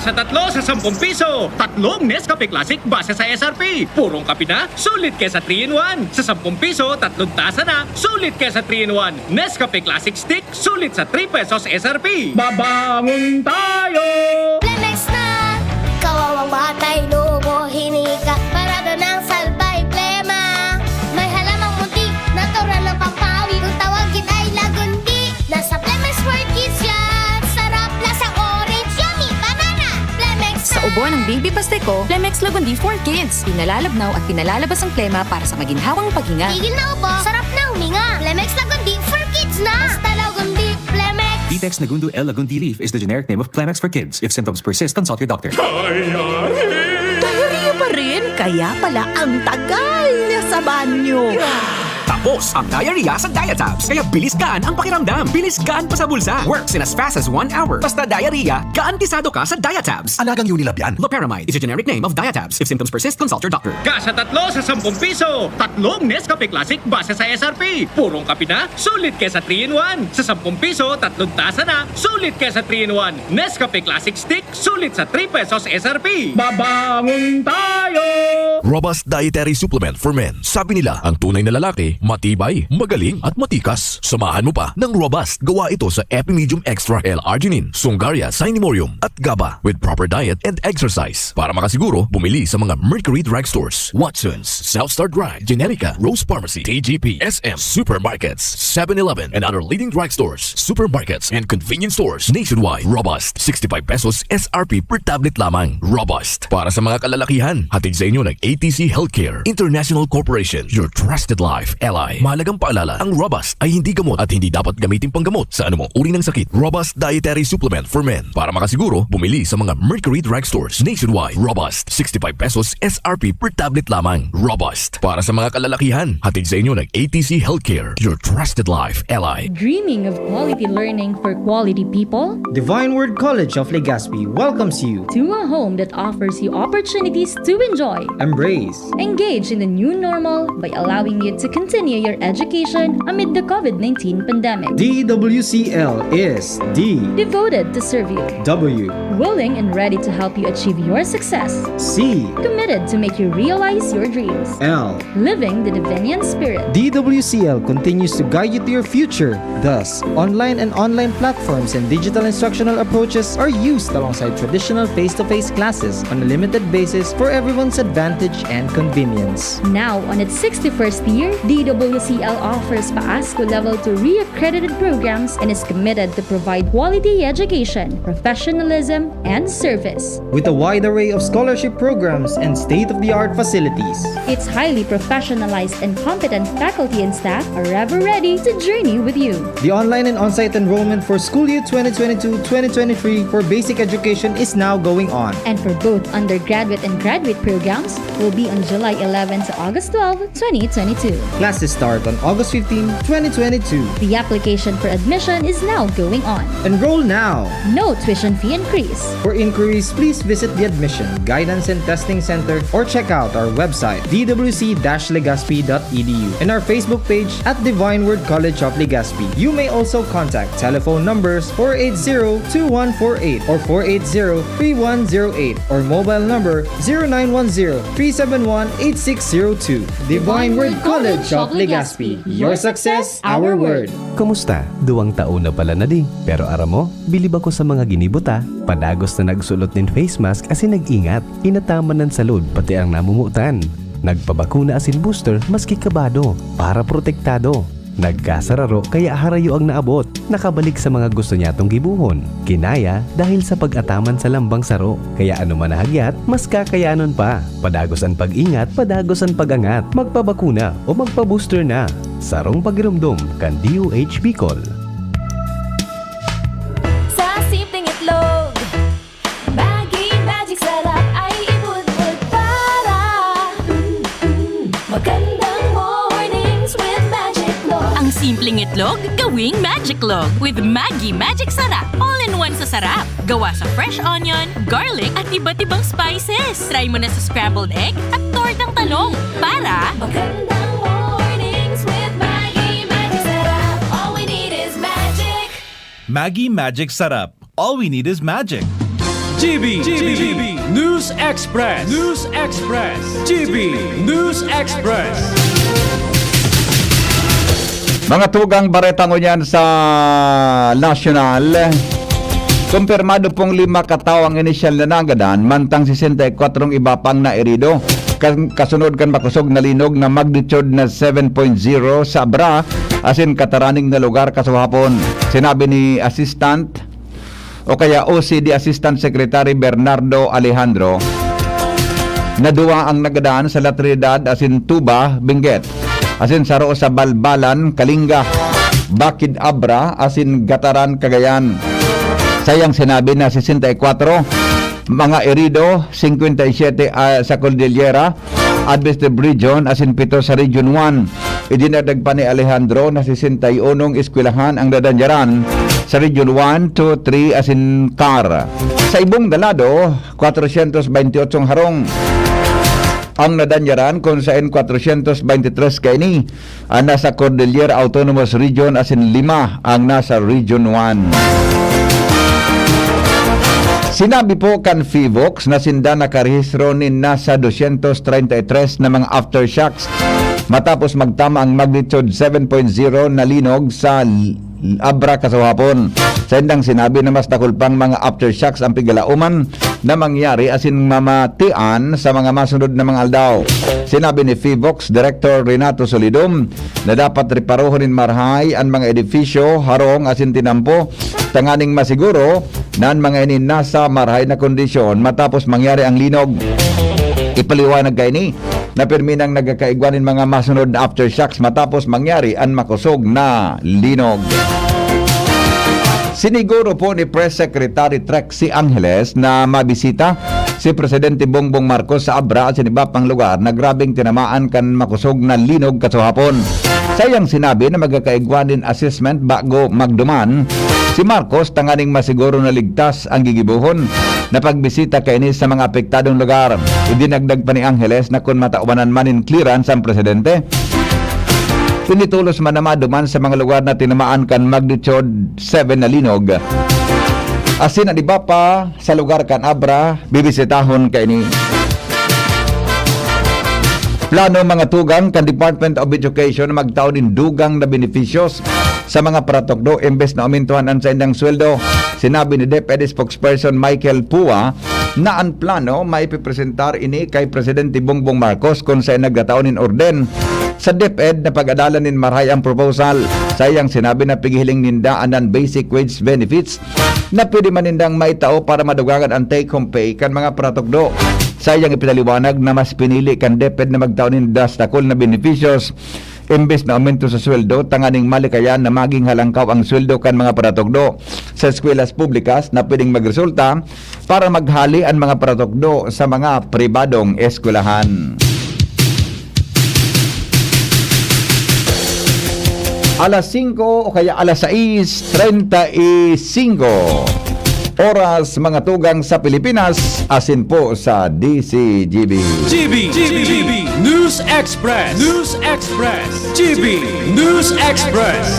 Sa tatlo sa sampung piso, tatlong Nescafe Classic base sa S R P. Purong kape na, sulit kaya sa three-in-one. Sa sampung piso, tatlong tasa na, sulit kaya sa three-in-one. Nescafe Classic Stick, sulit sa three pesos S R P. Babangon tayo! Plemex na! Kawawang batay, lubo, hinika. Parado ng salbay, plema. May halamang munti, natural ng pampawi. Kung tawagin ay lagundi, nasa Plemex for Kids yan. Sarap, lasang orange, yummy, banana. Plemex Sa na! Ubo ng Baby Pasteco, Plemex Lagundi for Kids. Pinalalabnaw at pinalalabas ang plema para sa maginhawang paghinga. Tigil na ubo, sarap na huminga. Plemex Lagundi for Kids na! Basta Lagundi, Plemex! Vitex Nagundo L Lagundi Leaf is the generic name of Plemex for Kids. If symptoms persist, consult your doctor. Diarrhea pa rin? Kaya pala ang tagal niya sa banyo. Tapos ang diarrhea sa Diatabs. Kaya bilis gaan ang pakiramdam. Bilis gaan pa sa bulsa. Works in as fast as one hour. Basta diarrhea, garantisado ka sa Diatabs. Alagang Unilab yan. Loperamide is a generic name of Diatabs. If symptoms persist, consult your doctor. Ka sa tatlo sa sampung piso, tatlong Nescafe Classic base sa S R P. Purong kape na, sulit kaya sa three-in-one. Sa sampung piso, tatlong tasa na, sulit kaya sa three-in-one. Nescafe Classic Stick, sulit sa three pesos S R P. Babangon tayo! Robust Dietary Supplement for Men. Sabi nila, ang tunay na lalaki, matibay, magaling, at matikas. Samahan mo pa ng Robust. Gawa ito sa Epimedium Extra L-Arginine, Sungaria Cinemorium, at GABA. With proper diet and exercise. Para makasiguro, bumili sa mga Mercury Drug Stores, Watsons, South Star Drug, Generica, Rose Pharmacy, T G P, S M, supermarkets, Seven Eleven, and other leading drug stores, supermarkets, and convenience stores nationwide. Robust, sixty-five pesos S R P per tablet lamang. Robust. Para sa mga kalalakihan, hatid sa inyo ng A T C Healthcare International Corporation, your trusted life ally. Mahalagang paalala, ang Robust ay hindi gamot at hindi dapat gamitin panggamot sa anumang uri ng sakit. Robust Dietary Supplement for Men. Para makasiguro, bumili sa mga Mercury Drug Stores nationwide. Robust, sixty-five pesos S R P per tablet lamang. Robust. Para sa mga kalalakihan, hatid sa inyo ng A T C Healthcare, your trusted life ally. Dreaming of quality learning for quality people? Divine Word College of Legazpi welcomes you to a home that offers you opportunities to enjoy, embrace, engage in the new normal by allowing you to continue your education amid the COVID nineteen pandemic. D W C L is D, devoted to serve you, W, willing and ready to help you achieve your success, C, committed to make you realize your dreams, L, living the Divinian spirit. D W C L continues to guide you to your future. Thus, online and online platforms and digital instructional approaches are used alongside traditional face-to-face classes on a limited basis for everyone's advantage and convenience. Now, on its sixty-first year, D W C L offers PAASCU Level two re-accredited programs and is committed to provide quality education, professionalism, and service. With a wide array of scholarship programs and state-of-the-art facilities. Its highly professionalized and competent faculty and staff are ever ready to journey with you. The online and on-site enrollment for school year twenty twenty-two twenty twenty-three for basic education is now going on. And for both undergraduate and graduate programs will be on July eleven to August twelve, twenty twenty-two. Classes start on August fifteen, twenty twenty-two. The application for admission is now going on. Enroll now. No tuition fee increase. For inquiries, please visit the Admission, Guidance and Testing Center or check out our website, D W C dash legazpi dot E D U, and our Facebook page at Divine Word College of Legazpi. You may also contact telephone numbers four eight zero two one four eight or four eight zero three one zero eight or mobile number zero nine one zero three seven one eight six zero two. Divine Word College of Legazpi. Your success, our word. Kumusta? Duwang taon na pala na di. Pero aram mo, bilib ako sa mga ginibo ta. Padagos na nagsulot nin face mask asin nag-ingat. Inataman an salud, pati ang namumutan. Nagpabakuna asin booster, maski kabado, para protektado. Nagkasararo, kaya harayo ang naabot. Nakabalik sa mga gusto niyatong gibohon. Kinaya dahil sa pag-ataman sa lambang saro. Kaya ano man nahagyat, mas kakayanon pa. Padagos an pag-ingat, padagos an pag-angat. Magpabakuna o magpa-booster na. Sarong pagiromdom kan D O H Bicol. Sa simpleng itlog, Maggi Magic Sarap ay ibudbud para, mm, mm, magandang mornings with Magic Log. Ang simpleng itlog, gawing Magic Log with Maggi Magic Sarap. All-in-one sa sarap. Gawa sa fresh onion, garlic, at iba't ibang spices. Try mo na sa scrambled egg at tortang talong. Para magandang mornings with Maggi Magic Sarap. All we need is magic. Maggi Magic Sarap. All we need is magic. G B, G B, News Express, News Express, G B News Express. Mga tugang bareta ngunyan sa nasyonal. Kumpirmado pong lima katawo ang inisyal na nagadan, mantang sesenta y kwatro ang iba pang nairido. Kan-, kasunod kan makosog na linog na magnitude na seven point zero sa Abra, asin kataraning na lugar kasuhapon. Sinabi ni Assistant o kaya O C D Assistant Secretary Bernardo Alejandro, na duwa ang nagadan sa La Trinidad asin Tuba, Benguet, asin saro sa Balbalan, Kalinga, Bacid, Abra, asin Gataran, Cagayan. Saiyang sinabi na sesenta y kwatro mga herido, singkwenta y siyete, ah, sa Cordillera, Administrative Region, asin pito sa Region one. Idinagdag pa ni Alejandro na sesenta y unong eskwelahan ang nadanyaran sa Region one, two, three asin CAR. Sa ibong dalado, kwatrosyentos baynti otsong harong ang nadanyaran, kun saen kwatrosyentos baynti tres kaini ang nasa Cordillera Autonomous Region asin lima ang nasa Region one. Sinabi po kan PHIVOLCS na sinda nakarehistro nin nasa dosyentos treinta y tres na mga aftershocks matapos magtama ang magnitude seven point zero na linog sa L-, Abra kasuhapon. Saindang sinabi na mas dakul pang mga aftershocks ang pigalaoman na mangyari asin mamatian sa mga masunod na mga aldaw. Sinabi ni PHIVOLCS Director Renato Solidum na dapat reparohon nin marahay an mga edifisyo, harong asin tinampo tanganing masiguro na an mga ini nasa marahay na kondisyon matapos mangyari ang linog. Ipaliwanag kaini na pirmi nang nagkakaigwa nin mga masunod na aftershocks matapos mangyari an makosog na linog. Siniguro po ni Press Secretary Trixie Angeles na mabisita si Presidente Bongbong Marcos sa Abra asin iba pang lugar na grabeng tinamaan kan makosog na linog kasuhapon. Saiyang sinabi na magkakaigwa nin assessment bago magduman si Marcos tanganing masiguro na ligtas ang gigibohon na pagbisita kaini sa mga apektadong lugar. Idinagdag pa ni Angeles na kun matawanan man nin clearance ang presidente, pinitulos man na maduman sa mga lugar na tinamaan kan magnitude seven na linog. Asin an iba pa sa lugar kan Abra, bibisitahon kaini. Plano mga tugang kan Department of Education na magtao nin dugang na benepisyos sa mga paratukdo imbes na aumentuhan an saindang sweldo. Sinabi ni DepEd spokesperson Michael Pua na an plano maipipresentar ini kay Presidente Bongbong Marcos kun saen nagtatao nin orden sa DepEd na pag-adalan nin marahay ang proposal. Saiyang sinabi na pighihiling ninda an non-basic wage benefits na pwede man nindang maitao para madugangan an take-home pay kan mga paratukdo. Saiyang ipinaliwanag na mas pinili kan DepEd na magtao nin das dakul na benepisyos imbes na aumento sa sweldo tanganing malikayan na maging halangkaw ang sweldo kan mga paratukdo sa eskwelahan publikas na pwedeng magresulta para maghali an mga paratukdo sa mga pribadong eskwelahan. Alas singko o kaya alas sais treinta y cinco oras, mga tugang sa Pilipinas, asin po sa D C G B. G B, G B, News Express, News Express, G B News Express.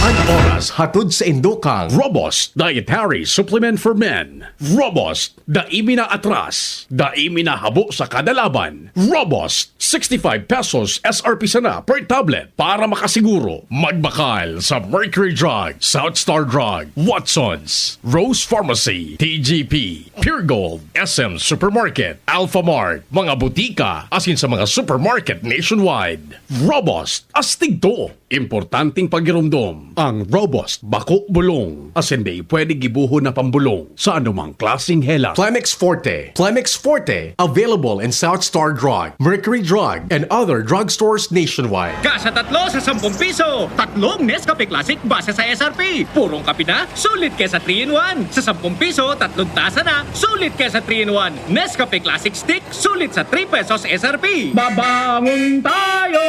An oras hatod sa indokang Robust Dietary Supplement for Men. Robust, dai mi naatras, dai mi nahabo sa kada laban. Robust, sixty-five pesos S R P sana per tablet. Para makasiguro, magbakal sa Mercury Drug, South Star Drug, Watsons, Rose Pharmacy, T G P, Pure Gold, S M Supermarket, Alphamart, mga butika, asin sa mga supermarket nationwide. Robust, astig to! Importanteng pagiromdom, ang Robust bako bulong, asin dai pwede gibohon na pambolong sa anumang klaseng hela. Plemex Forte. Plemex Forte, available in South Star Drug, Mercury Drug, and other drugstores nationwide. Kasa tatlo sa sampung piso, tatlong Nescafe Classic base sa S R P. Purong kape na, sulit kesa three-in-one. Sa sampung piso, tatlong tasa na, sulit kesa three-in-one. Nescafe Classic Stick, sulit sa three pesos S R P. Babangon tayo!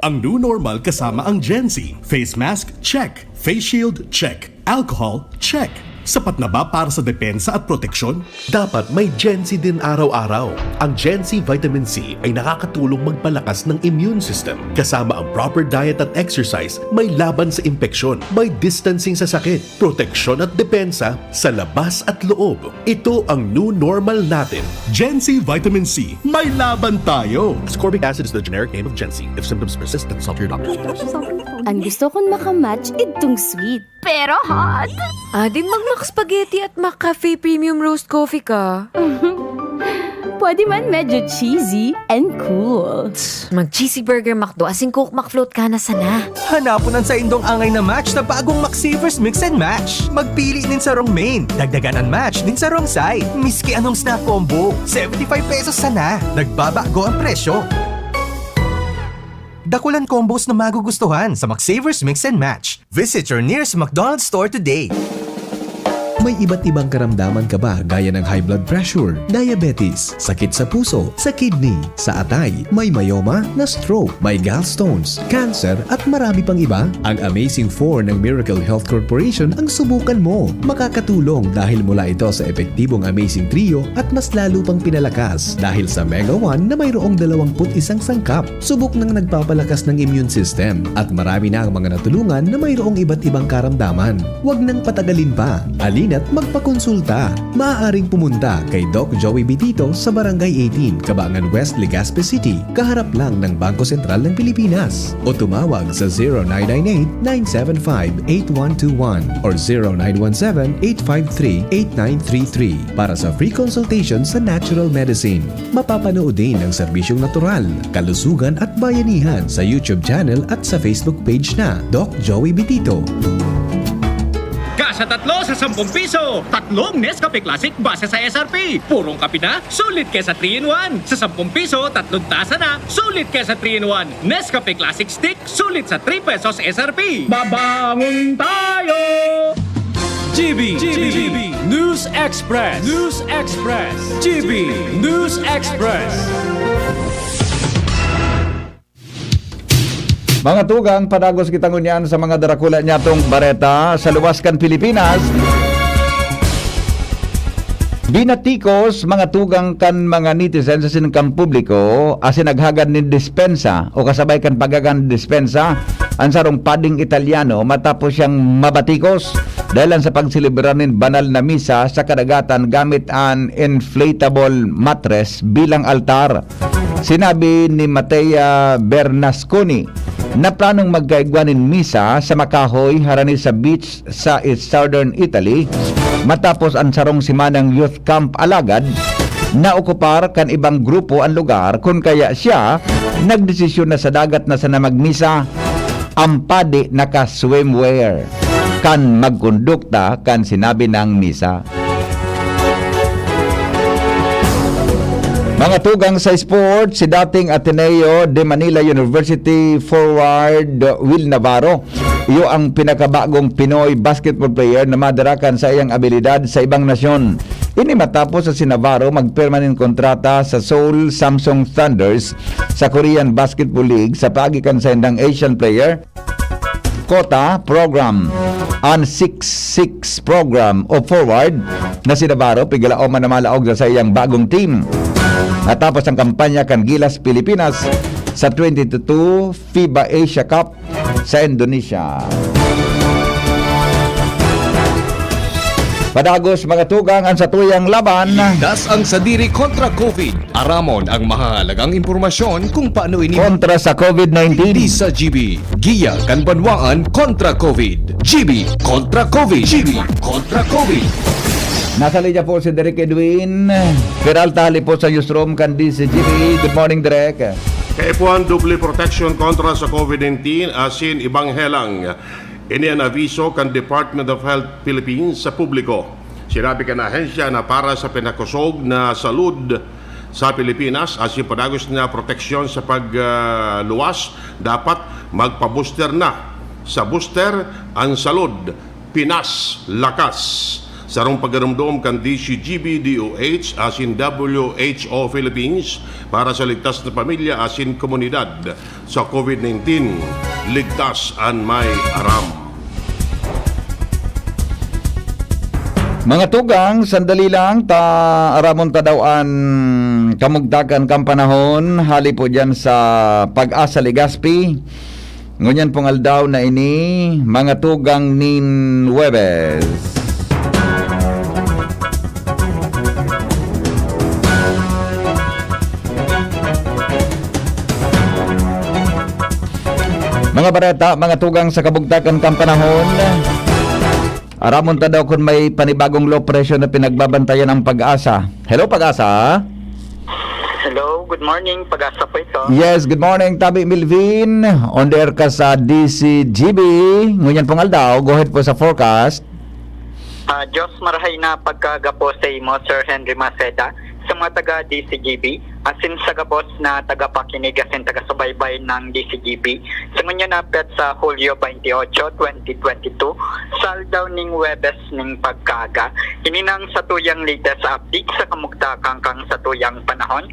Ang new normal kasama ang Gen Z. Face mask, check. Face shield, check. Alcohol, check. Sapat na ba para sa depensa at proteksyon? Dapat may Gen C din araw-araw. Ang Gen C Vitamin C ay nakakatulong magpalakas ng immune system, kasama ang proper diet at exercise, may laban sa impeksyon, may distancing sa sakit, proteksyon at depensa sa labas at loob. Ito ang new normal natin. Gen C Vitamin C, may laban tayo! Ascorbic acid is the generic name of Gen C. If symptoms persist, consult your doctor. Ang gusto kong makamatch, itong sweet. Pero hot. Adi, mag-Mac Spaghetti at Mac Cafe Premium Roast Coffee ka. Pwede man medyo cheesy and cool. Mag-cheesy burger McDo, asin Coke McFloat ka na sana. Hanapon an saindong angay na match sa bagong McSavers Mix and Match. Magpili nin sarong main, dagdagan an match nin sarong side. Miski anong snack combo, seventy five pesos sana. Nagbabago ang presyo. Dakulan combos na magugustuhan sa McSavers Mix and Match. Visit your nearest McDonald's store today. May iba't ibang karamdaman ka ba gaya ng high blood pressure, diabetes, sakit sa puso, sa kidney, sa atay, may myoma, na-stroke, may gallstones, cancer at marami pang iba? Ang Amazing four ng Miracle Health Corporation ang subukan mo. Makakatulong dahil mula ito sa epektibong Amazing Trio at mas lalo pang pinalakas dahil sa Mega one na mayroong dalawang put isang sangkap. Subok nang nagpapalakas ng immune system at marami na ang mga natulungan na mayroong iba't ibang karamdaman. Huwag nang patagalin pa. Halina't magpakonsulta. Maaaring pumunta kay Doc Joey Bitito sa Barangay eighteen, Cabangan West, Legazpi City, kaharap lang ng Bangko Sentral ng Pilipinas. O tumawag sa zero nine nine eight, nine seven five, eight one two one or zero nine one seven, eight five three, eight nine three three para sa free consultation sa natural medicine. Mapapanood din ang serbisyong natural, kalusugan at bayanihan sa YouTube channel at sa Facebook page na Doc Joey Bitito. Ka sa tatlo sa sampung piso, tatlong Nescafe Classic base sa S R P. Purong kape na, sulit ka sa three in one. Sa sampung piso, tatlong tasa na, sulit ka sa three in one. Nescafe Classic Stick, sulit sa three pesos S R P. Babangon tayo! G B, G B, News Express, News Express, G B News Express. Mga tugang, padagos kita ngunyan sa mga darakula nyatong bareta sa luwas kan Pilipinas. Binatikos, mga tugang, kan mga netizen sa siningkang publiko asin naghagad nin dispensa o kasabay kan paghagan nin dispensa an sarong pading Italiano matapos siyang mabatikos dahil sa pagselebrar nin banal na misa sa kadagatan gamit an inflatable mattress bilang altar. Sinabi ni Matea Bernasconi na planong magkaigwa nin misa sa makahoy harani sa beach sa East Southern Italy matapos an sarong semanang youth camp, alagad naokupar kan ibang grupo an lugar, kun kaya siya nagdesisyon na sa dagat na sana magmisa. Ang padi naka-swimwear kan magkondukta kan sinabi nang misa. Mga tugang sa sport, si dating Ateneo de Manila University forward Will Navarro, iyo ang pinakabagong Pinoy basketball player na madara kan saiyang abilidad sa ibang nasyon. Ini matapos sa si Navarro magpirma nin kontrata sa Seoul Samsung Thunders sa Korean Basketball League sa paagi kan saindang Asian Player Quota Program, an six six Program o Forward, na si Navarro pigalaom man na malaog sa saiyang bagong team. Natapos ang kampanya kan Gilas Pilipinas sa twenty twenty-two FIBA Asia Cup sa Indonesia. Padagos, mga tugang, an satuyang laban. Ligtas ang sadiri kontra COVID. Aramon ang mahahalagang impormasyon kung paano ini kontra sa COVID nineteen. Digdi sa G B, Giya kan Banwaan kontra COVID. G B kontra COVID. G B kontra COVID. Nasa linya po si Direk Edwin Peralta, hali po sa newsroom kan D Z G B. Good morning, Direk. Kaipuhan doble proteksyon kontra sa COVID nineteen asin ibang helang. Ini an abiso kan Department of Health Philippines sa publiko. Sinabi kan ahensya na para sa pinakosog na salud sa Pilipinas asin padagos na proteksyon sa pagluwas, dapat magpa-booster na. Sa booster, ang salud, Pinas, lakas. Sarong pagdadumdom kan D Z G B, D O H asin W H O Philippines para sa ligtas na pamilya asin komunidad. Sa COVID nineteen, ligtas an may aram. Mga tugang, sandali lang, ta aramon ta daw an kamugtakan kan panahon, hali po diyan sa Pag-asa Legazpi. Ngunyan pong aldaw na ini, mga tugang nin Huwebes. Mga bareta, mga tugang sa kabugtakan kan panahon. Aramon ta daw kun may panibagong low pressure na pinagbabantayan ang Pag-asa. Hello, Pag-asa. Hello, good morning. Pag-asa po ito. Yes, good morning, Tabi Melvin. On the air ka sa D C G B. Ngunyan pong aldaw, go ahead po sa forecast. Ah, Diyos marahay na pagkaga po sa imo, Sir Henry Maceda, sa mga taga D C G B, asin sa gabos na tagapakinig asin tagasubaybay ng D C G B. Sa ngunyan na petsa Hulyo twenty-eight, twenty twenty-two, sa aldaw ning Huwebes ning pagkaga. Ini nang satuyang latest update sa kamugtakan kan satuyang panahon.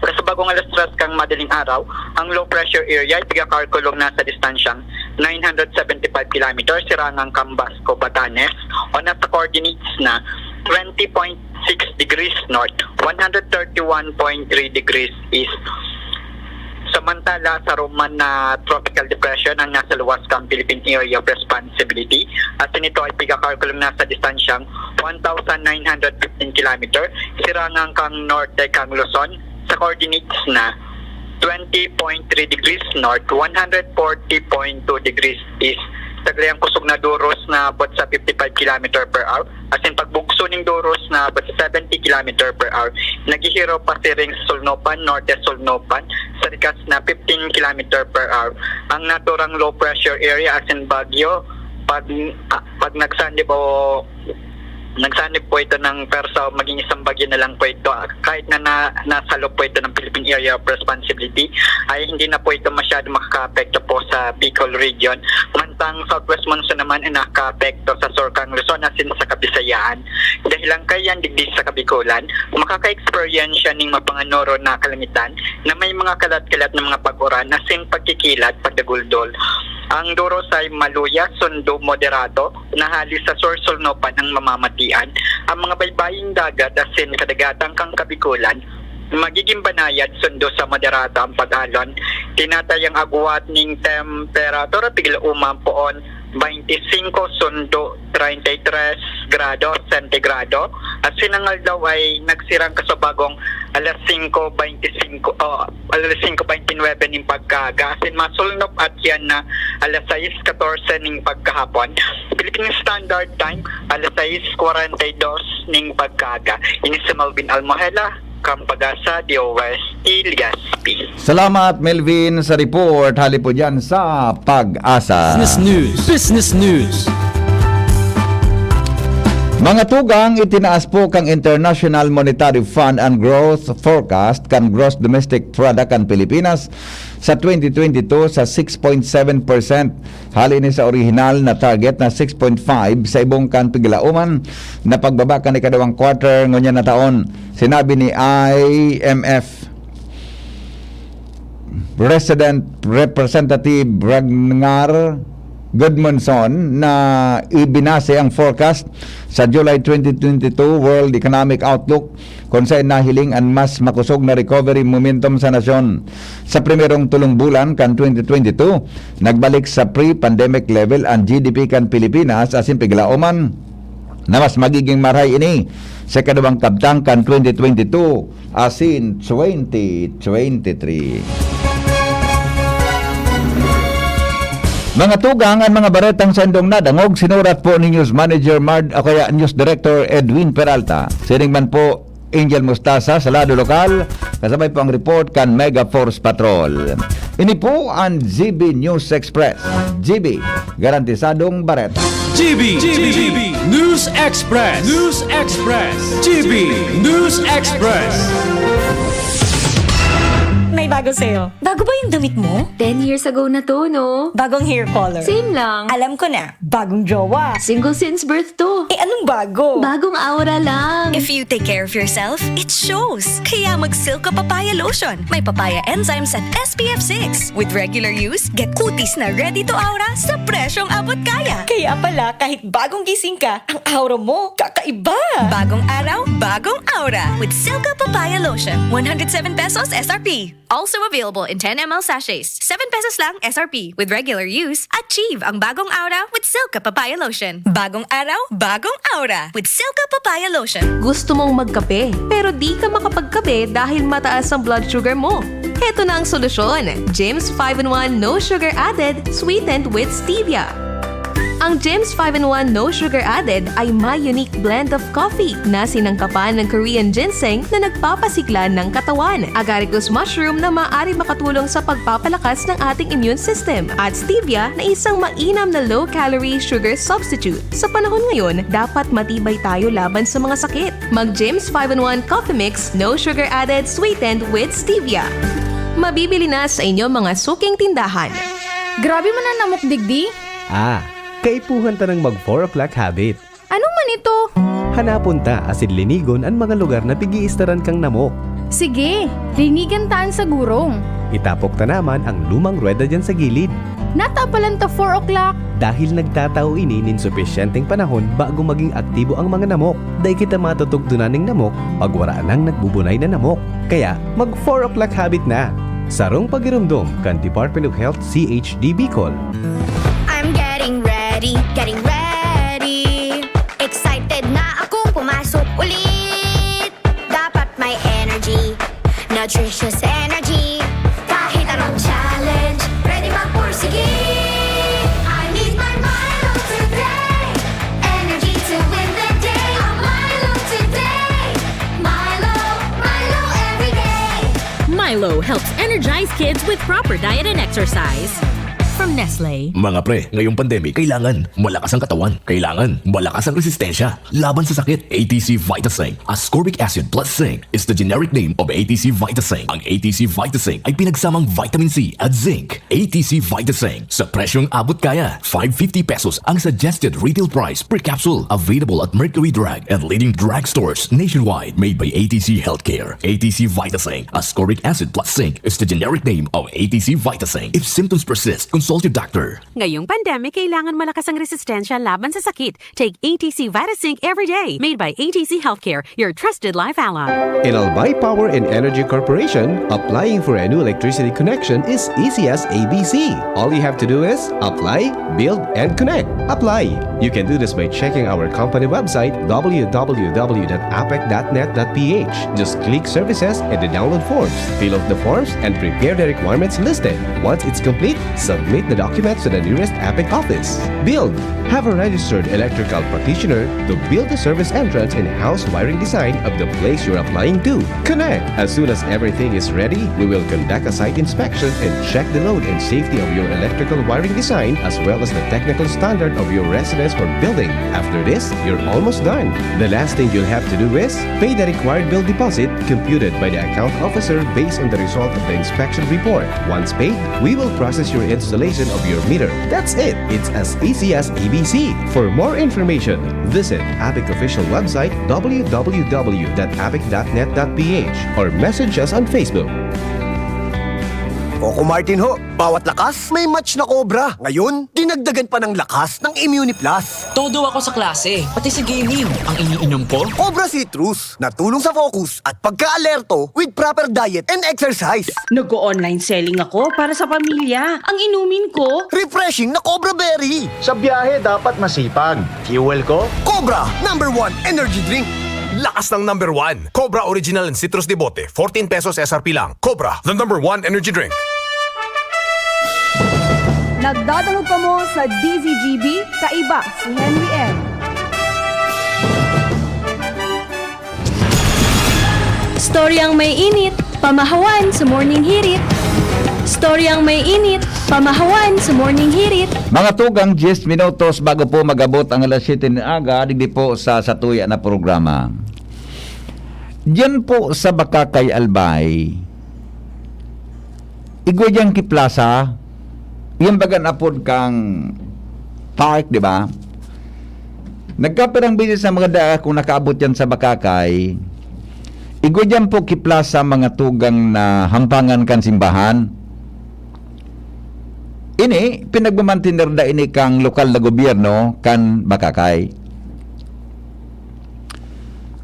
Sa bagong alas tres kan madaling araw, ang low pressure area ay pigakalkulong na sa distansyang nine hundred seventy-five kilometers sirangan kan Basco, Batanes, o nasa coordinates na twenty point six degrees north, one hundred thirty-one point three degrees east. Samantala, sa Roman na tropical depression ang nasa luwas kan Philippine Area of Responsibility, at nito ay pigakalkulong na sa distansyang one thousand nine hundred fifteen kilometer sirangan kan norte kan Luzon, sa coordinates na twenty point three degrees north, one hundred forty point two degrees east. Taglay ang kusog na duros na abot sa fifty-five kilometer per hour, asin pagbugso ning duros na abot sa seventy kilometer per hour. Naghihiro pa siring sa Solnopan, Norte Solnopan, sa rikas na fifteen kilometer per hour. Ang naturang low pressure area asin bagyo, pag, ah, pag nagsandip o nagsanib po ito ng persa o maging isang bagyo na lang po ito, kahit na, na nasa loob po ito ng Philippine Area of Responsibility, ay hindi na po ito masyado makakaapekto po sa Bicol region. Mantang southwest monsoon naman ay nakakaapekto sa Sur kan Luzon asin sa Kabisayaan. Dahilan kaiyan digdi sa Kabikulan, makaka-experience siya ning mapanganoro na kalangitan na may mga kalat-kalat na mga pag-uran asin pagkikilat, pagdaguldol. Ang duros ay maluya, sundo, moderado, na hali sa Sur Solnopan ang mamamatian. Ang mga baybaying dagat asin kadagatan kan Kabikulan, magiging banayad sundo sa moderado ang pag-alon. Tinatayang agwat ning temperatura pigla-uman poon twenty-five sundo treinta y tres grado sentigrado. Asin ang aldaw ay nagsirang kasabagong alas singko beintisinko, o alas singko beintinuebe ning pagkaaga. Asin masulnop at yan na alas sais katorse ning pagkahapon. Philippine Standard Time, alas sais kwarenta y dos ning pagkaaga. Ini si Melvin Almohela, kan Pag-asa, D O S T, Legazpi. Salamat, Melvin, sa report. Hali po dyan sa Pag-asa. Business News. Business News. Mga tugang, itinaas po kang International Monetary Fund ang growth forecast kan gross domestic product kan Pilipinas sa twenty twenty-two sa six point seven percent. Hali ni sa orihinal na target na six point five sa ibong kan piglaoman na pagbaba kan ikadawang quarter ngunyan na taon. Sinabi ni I M F Resident Representative Ragnar Gudmundsson na ibinase ang forecast sa July twenty twenty-two World Economic Outlook, kung saan nahiling an mas makosog na recovery momentum sa nasyon. Sa primerong tolong bulan kan twenty twenty-two, nagbalik sa pre-pandemic level an G D P kan Pilipinas, asin piglaoman na mas magiging marahay ini sa ikaduwang kabtang kan twenty twenty-two asin twenty twenty-three. Mga tugang, an mga baretang saindong nadangog, sinurat po ni News Manager Mard o kaya News Director Edwin Peralta. Siring man po, Angel Mostasa sa lado lokal, kasabay po ang report kan Mega Force Patrol. Ini po an G B News Express. G B, garantisadong bareta. G B, G B, News Express, News Express, G B News Express. May Bago sa'yo. Bago ba yung damit mo? Ten years ago na to, no? Bagong hair color. Same lang. Alam ko na. Bagong jowa. Single since birth to. Eh, anong bago? Bagong aura lang. If you take care of yourself, it shows. Kaya mag Silka Papaya Lotion. May papaya enzymes at S P F six. With regular use, get kutis na ready to aura sa presyong abot kaya. Kaya pala, kahit bagong gising ka, ang aura mo, kakaiba. Bagong araw, bagong aura. With Silka Papaya Lotion. One hundred seven pesos S R P. Also available in ten M L sachets. Seven pesos lang S R P. With regular use, achieve ang bagong aura with Silka Papaya Lotion. Bagong araw, bagong aura with Silka Papaya Lotion. Gusto mong magkape, pero di ka makapagkape dahil mataas ang blood sugar mo? Heto na ang solusyon, Jims five-in-one No Sugar Added, Sweetened with Stevia. Ang Jims five-in-one No Sugar Added ay may unique blend of coffee na sinangkapan ng Korean ginseng na nagpapasigla ng katawan, agaricus mushroom na maaari makatulong sa pagpapalakas ng ating immune system, at stevia na isang mainam na low-calorie sugar substitute. Sa panahon ngayon, dapat matibay tayo laban sa mga sakit. Mag Jims five-in-one Coffee Mix, No Sugar Added, Sweetened with Stevia. Mabibili na sa inyong mga suking tindahan. Grabe man ang namok digdi. Ah, kaipuhan ta nang mag four o'clock habit. Ano man ito? Hanapon ta asin linigon an mga lugar na pig-iistaran kang namok. Sige, linigan ta an sagurong. Itapok ta naman ang lumang ruweda diyan sa gilid. Natapalan ta four o'clock. Dahil nagtatao ini nin supisyenteng panahon bago maging aktibo ang mga namok, dai kita matutugdonan nin namok pag wara nang nagbubunay na namok. Kaya, mag four o'clock habit na. Sarong pagiromdom kan Department of Health C H D Bicol. I'm getting ready, getting ready. Excited na akong pumasok ulit. Dapat may energy, nutritious energy. Kahit anong challenge, ready magpursige. I need my Milo today. Energy to win the day. A Milo today. Milo, Milo every day. Milo helps energize kids with proper diet and exercise. From Nestle. Mga pre, ngayong pandemic, kailangan malakas ang katawan. Kailangan malakas ang resistensya laban sa sakit. A T C Vitasing, ascorbic acid plus zinc, is the generic name of A T C Vitasing. Ang A T C Vitasing ay pinagsamang vitamin C at zinc. A T C Vitasing, sa presyong abot kaya. Five fifty pesos ang suggested retail price per capsule. Available at Mercury Drug and leading drugstores nationwide. Made by A T C Healthcare. A T C Vitasing, ascorbic acid plus zinc, is the generic name of A T C Vitasing. If symptoms persist, consult your doctor. Ngayong pandemic, kailangan malakas ang resistensya laban sa sakit. Take A T C Vitazinc every day. Made by A T C Healthcare, your trusted life ally. In Albay Power and Energy Corporation, applying for a new electricity connection is easy as A B C. All you have to do is apply, build, and connect. Apply. You can do this by checking our company website, w w w dot apec dot net dot p h. Just click services and the download forms. Fill out the forms and prepare the requirements listed. Once it's complete, submit the documents to the nearest APEC office. Build. Have a registered electrical practitioner to build the service entrance and house wiring design of the place you're applying to. Connect. As soon as everything is ready, we will conduct a site inspection and check the load and safety of your electrical wiring design as well as the technical standard of your residence or building. After this, you're almost done. The last thing you'll have to do is pay the required bill deposit computed by the account officer based on the result of the inspection report. Once paid, we will process your installation of your meter. That's it. It's as easy as A B C. For more information, visit APEC official website w w w dot apec dot net dot p h or message us on Facebook. Coco Martin ho, bawat lakas may match na Cobra. Ngayon, dinagdagan pa ng lakas ng Immuniplus. Todo ako sa klase, pati sa gaming. Ang iniinom ko? Cobra Citrus, na tulong sa focus at pagka-alerto with proper diet and exercise. Nag-o-online selling ako para sa pamilya. Ang inumin ko? Refreshing na Cobra Berry. Sa biyahe, dapat masipag. Fuel ko? Cobra, number one energy drink. Lakas ng number one. Cobra Original and Citrus de Bote, fourteen pesos S R P lang. Cobra, the number one energy drink. Nagdadangog kamo sa D Z G B, kaiba si Henry M. Storyang may init, pamahawan sa Morning Hirit. Storyang may init, pamahawan sa Morning Hirit. Mga tugang, diyes minutos bago po mag-abot ang alas siyete ng aga, digdi po sa satuya na programa. Diyan po sa Bacacay, Albay, Igwa diyan ki plaza, yan baga an apod kang park, di ba? Nagkapirang beses na maganda kung nakaabot yan sa Bakakay. Igwa diyan po ki plaza, mga tugang na hampangan kan simbahan. Ini, pinagmamantener da ini kang lokal na gobyerno kan Bakakay.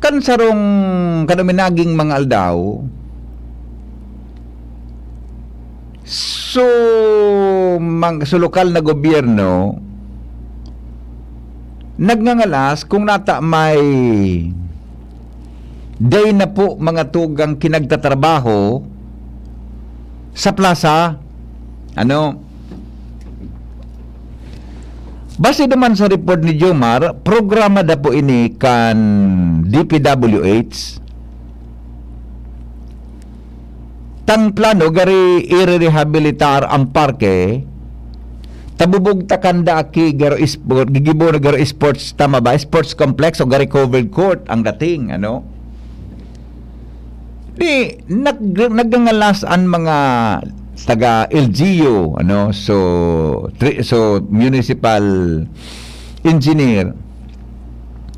Kan sarong, kan uminaging mga aldaw, so, mang-, so lokal na gobyerno, nagngangalas kung nata may day na po mga tugang kinagtatrabaho sa plaza. Ano? Base naman sa report ni Jomar, programa da po ini kan D P W H. Tang plano, gari i-rehabilitar ang parke. Tabubugtakan da aki garo sport, gigibo na garo sports, tama ba? Sports complex o gari covered court ang dating, ano? Di, nag-, nagngangalas an mga taga L G U, ano, so, tri-, so, municipal engineer,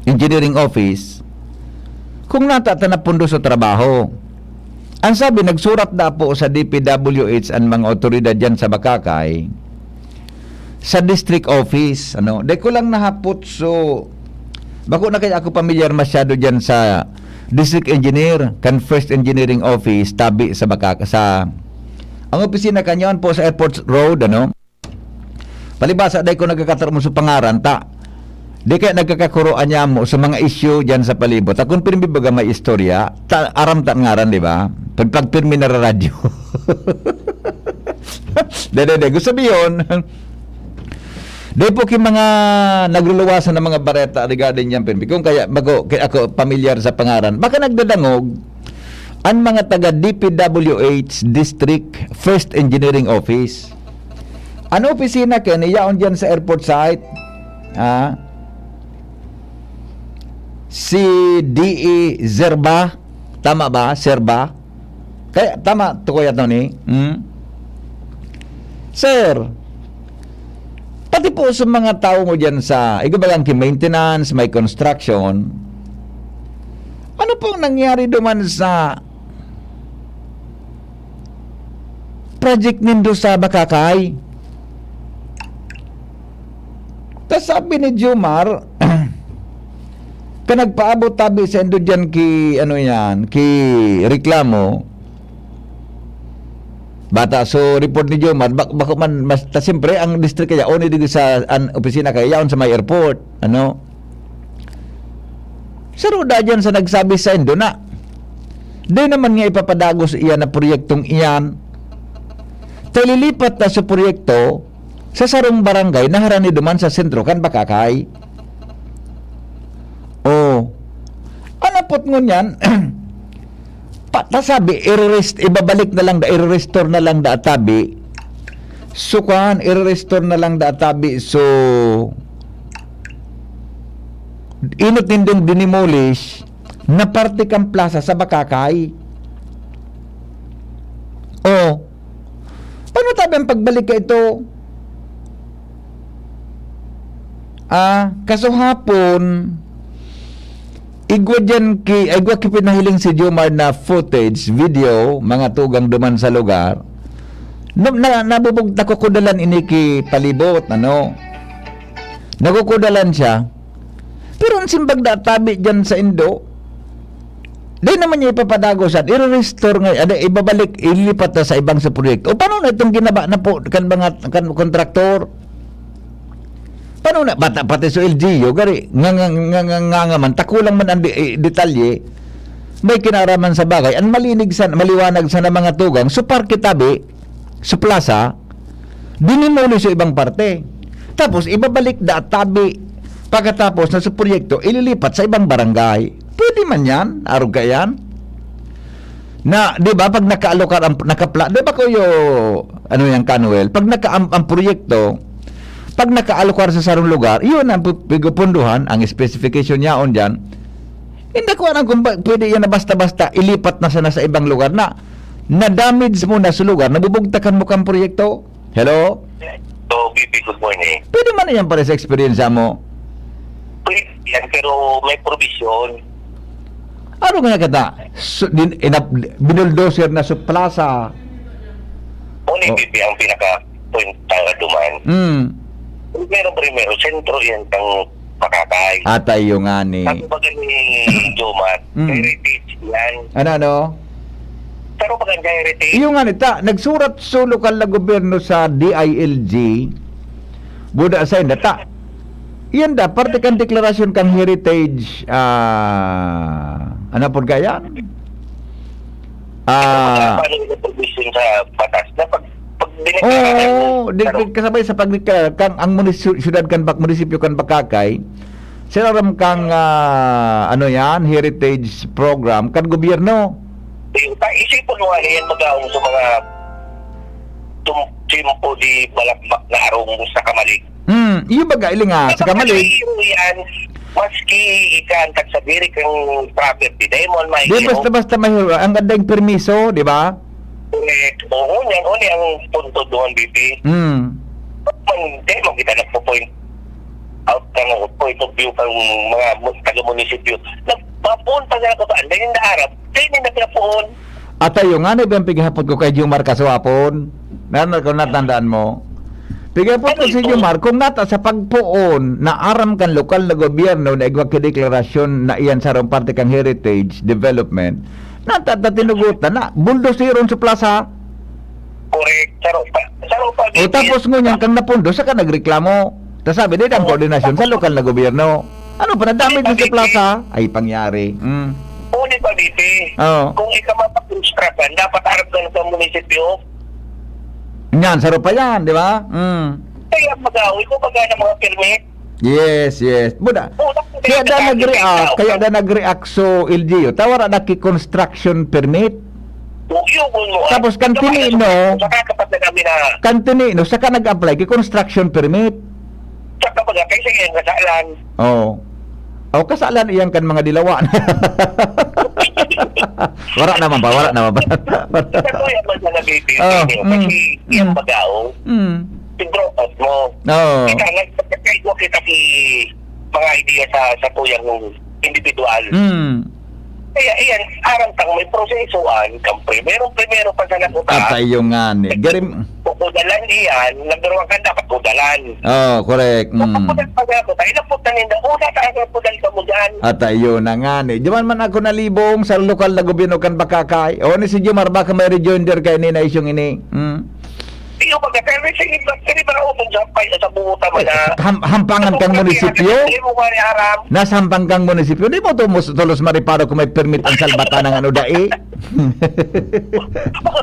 engineering office, kung nata ta na pundo sa trabaho. Ang sabi, nagsurat da po sa D P W H an mga otoridad diyan sa Bakakay, sa district office, ano. Dai ko lang nahapot, so, bako na kaya ako pamilyar masyado diyan sa district engineer, kan first engineering office, tabi sa Bakak-, sa, ang opisina kanyon po sa Airport Road, ano. Palibasa, dai ko nagkakataram sa pangaran, ta. Di kaya nagkakakuro an yamo sa mga issue diyan sa palibot. Akong pirmi baga may istorya, ta, aram ta ngaran, di ba? Pag, pag pirmi na radyo. Dede, de, gusto sabihin, dai po ki mga nagluluwasan ng mga bareta regarding yan, pirmi. Kung kaya, bago, kaya ako pamilyar sa pangaran. Baka nagdadangog, ang mga taga D P W H District First Engineering Office. Ano opisina kaya niyaon diyan sa airport site? Ah? Si D E Zerba. Tama ba? Serba? Kaya, tama to, Kuya Tony? Hmm? Sir, pati po sa mga tao mo diyan sa, iba bagang ki-maintenance, may construction, ano pong nangyari duman sa project nindo sa Bakakay? Ta sabi ni Jomar, ka nagpaabot tabi sa indo diyan ki, ano yan, ki reklamo. Bata, so report ni Jomar, bak-, bako man, mas, ta siyempre, ang district kaya, oni digdi sa, an opisina kaya, yaon sa may airport, ano? Saro da diyan sa nagsabi sa indo na, di naman nga ipapadagos iyan na proyektong iyan. Ta ililipat ta sa proyekto sa sarong barangay na harani duman sa sentro kan Bakakay. Oh. An apot ngunyan, pa, ta sabi, irerest-, ibabalik na lang da, ire-restore na lang da tabi. So, kuwan, ire-restore na lang da tabi. So, inot nindong dinimolish na parte kan plaza sa Bakakay. Oh. Paano tabi ang pagbalik ka ito? Ah, kasuhapon, igwa diyan ki, igwa ki pinahiling si Jomar na footage, video, mga tugang duman sa lugar. Na, na, nabubug-, nakukudalan ini ki palibot, ano? Nakukudalan siya. Pero ang simbag na tabi diyan sa indo, di naman niya ipapadagos yan. Ire-restore nga, ada, ibabalik, ilipat na sa ibang sa proyekto. O paano na itong ginaba na po kan mga, kan kontraktor? Paano na, bata pati sa L G U, gari, nga, nga, nga, nga, nga, nga man, takulang man ang di-, eh, detalye, may kinaraman sa bagay. Ang malinig sa, maliwanag sa mga tugang, so parke tabi, sa plaza, dinimoli sa ibang parte. Tapos, ibabalik da tabi. Pagkatapos na sa proyekto, ililipat sa ibang barangay. Pwede man yan, arog ka yan. Na, di ba, pag nakaalokar ang, nakapla-, di ba, Kuya, ano yan, Kanuel? Pag naka, ang, ang proyekto, pag nakaalokar sa sarong lugar, yun ang pu-, pigupunduhan, ang specification niya on dyan. Hindi ko alam kung ba, pwede yan na basta-basta ilipat na sana sa ibang lugar na na-damage mo na sa lugar, nabubugtakan mo kang proyekto? Hello? So, B P, good morning. Pwede man yan pare sa eksperyensya mo. Pwede yan, pero may provision. Ano nga kata? So, din, inap, binuldoser na sa plaza. Only Oh. B P ang pinaka-point na duman. Mm. Primero, primero, sentro yan kang Pakakay. Atay yung nga ni Sabi ba ni Jomar, Mm. heritage yan. Ano, ano? Pero pag ang heritage, Iyo nga nita, nagsurat sa lokal na gobyerno sa D I L G, buda sa inda ta. Iyan da, parte kan deklarasyon kang heritage, ah, ano po kaya? Ah, paano yung provision sa batas na pag, pag dineklara Oo, ng di, kasabay sa pagdeklara, kang, ang munis-, syudad kan Bak-, munisipyo kan Bakakay, sinaram kang, ah, ano yan, heritage program kan gobyerno. Yung ta-, isipon mo nga yan, mag-aong sa mga tum-, tiyempo di balakbak na arong sa Kamalig. Hmm, iyo baga, ili nga, sa Kamalig. Kapag yan, maski ikan tagsabirik ang property, dahil mo ang Di, mahihiyaw. Basta-basta mahiro, ang gandang permiso, di ba? Correct. Oo, yan. O, ni ang punto doon, B P. Hmm. Man, dahil mo kita nagpo-point out kang point of view kang mga mu-, taga-munisipyo. Nagpapuon pa nga ako ba? Ang dahil na Arab, dahil na nagpapuon. At ayo nga, na ibang pighapot ko kay Jomar Kasuapon. Na, na, kung natandaan mo. Pighapot ko Ano si ito? Jomar, kung nata sa pagpoon na aram kan lokal na gobyerno na igwa ki deklarasyon na iyan sarong parte kang heritage development, nata ta tinugot na, na, buldoseron sa plaza. Correct. Saro pa. Saro pa, O, B P. Tapos ngunyan, kang napundo, saka nagreklamo. Ta sabi, di ang Oo. koordinasyon sa lokal na gobyerno. Ano pa, nadamit Ano pa, sa B P? plaza? Ay, pangyari. Mm. Uli pa, B P. Oo. Kung ikaw mapakonstrukan, dapat harap ka na sa munisipyo. Yan, saro pa yan, di ba? Mm. Kaya mag-away ko, pag ng mga permit. Yes, yes. Buda. Oo, dapat Kaya may da nag-react, pinagkakita, kaya okay. da nag-react so L G U. Tawara na ki construction permit. Bugyo, kun mo, ah. Tapos kan Ito, tini, ano, no? Sa kakapatid namin na Kan tini, no? Saka nag-apply ki construction permit. Sa kabaga, kaysa yan, kasalan. Oo. O, kasalan iyan kan mga dilawan. Wala naman ba? Wala naman ba? Sa kuya man na nabibigay Oh, niyo, mm, kasi yung mm. bagao, Mm. i-drop out mo. Oo. Kita, nag-, nagkaigwa kita ki mga idea sa, sa tuyang individual. Mm. Kaya iyan, arang tang may prosesoan, kang primero, primero pa sa nakuta. At ayo nga ni. Garim- Kukudalan iyan, number one ka dapat kudalan. Oh, correct. Mm. Kung kukudalan pa ako, tayo na po tanin na, una tayo na kudalan ka mo dyan. At ayo na nga ni. Di man man ako nalibong sa lokal na gobyerno kan Bakakay. O ni si Jomar, baka may rejoinder kay ni na isyong ini. Mm. Iyo, pagka, pero may sige, pero may mga utong sa pay, sa buta mo na. Ham-, hampangan kang Ano, munisipyo? Hindi mo nga ni Aram. Nasa hampang kang munisipyo. Di mo to mus-, tulos mariparo kung may permit ang salbatan ng ano dai.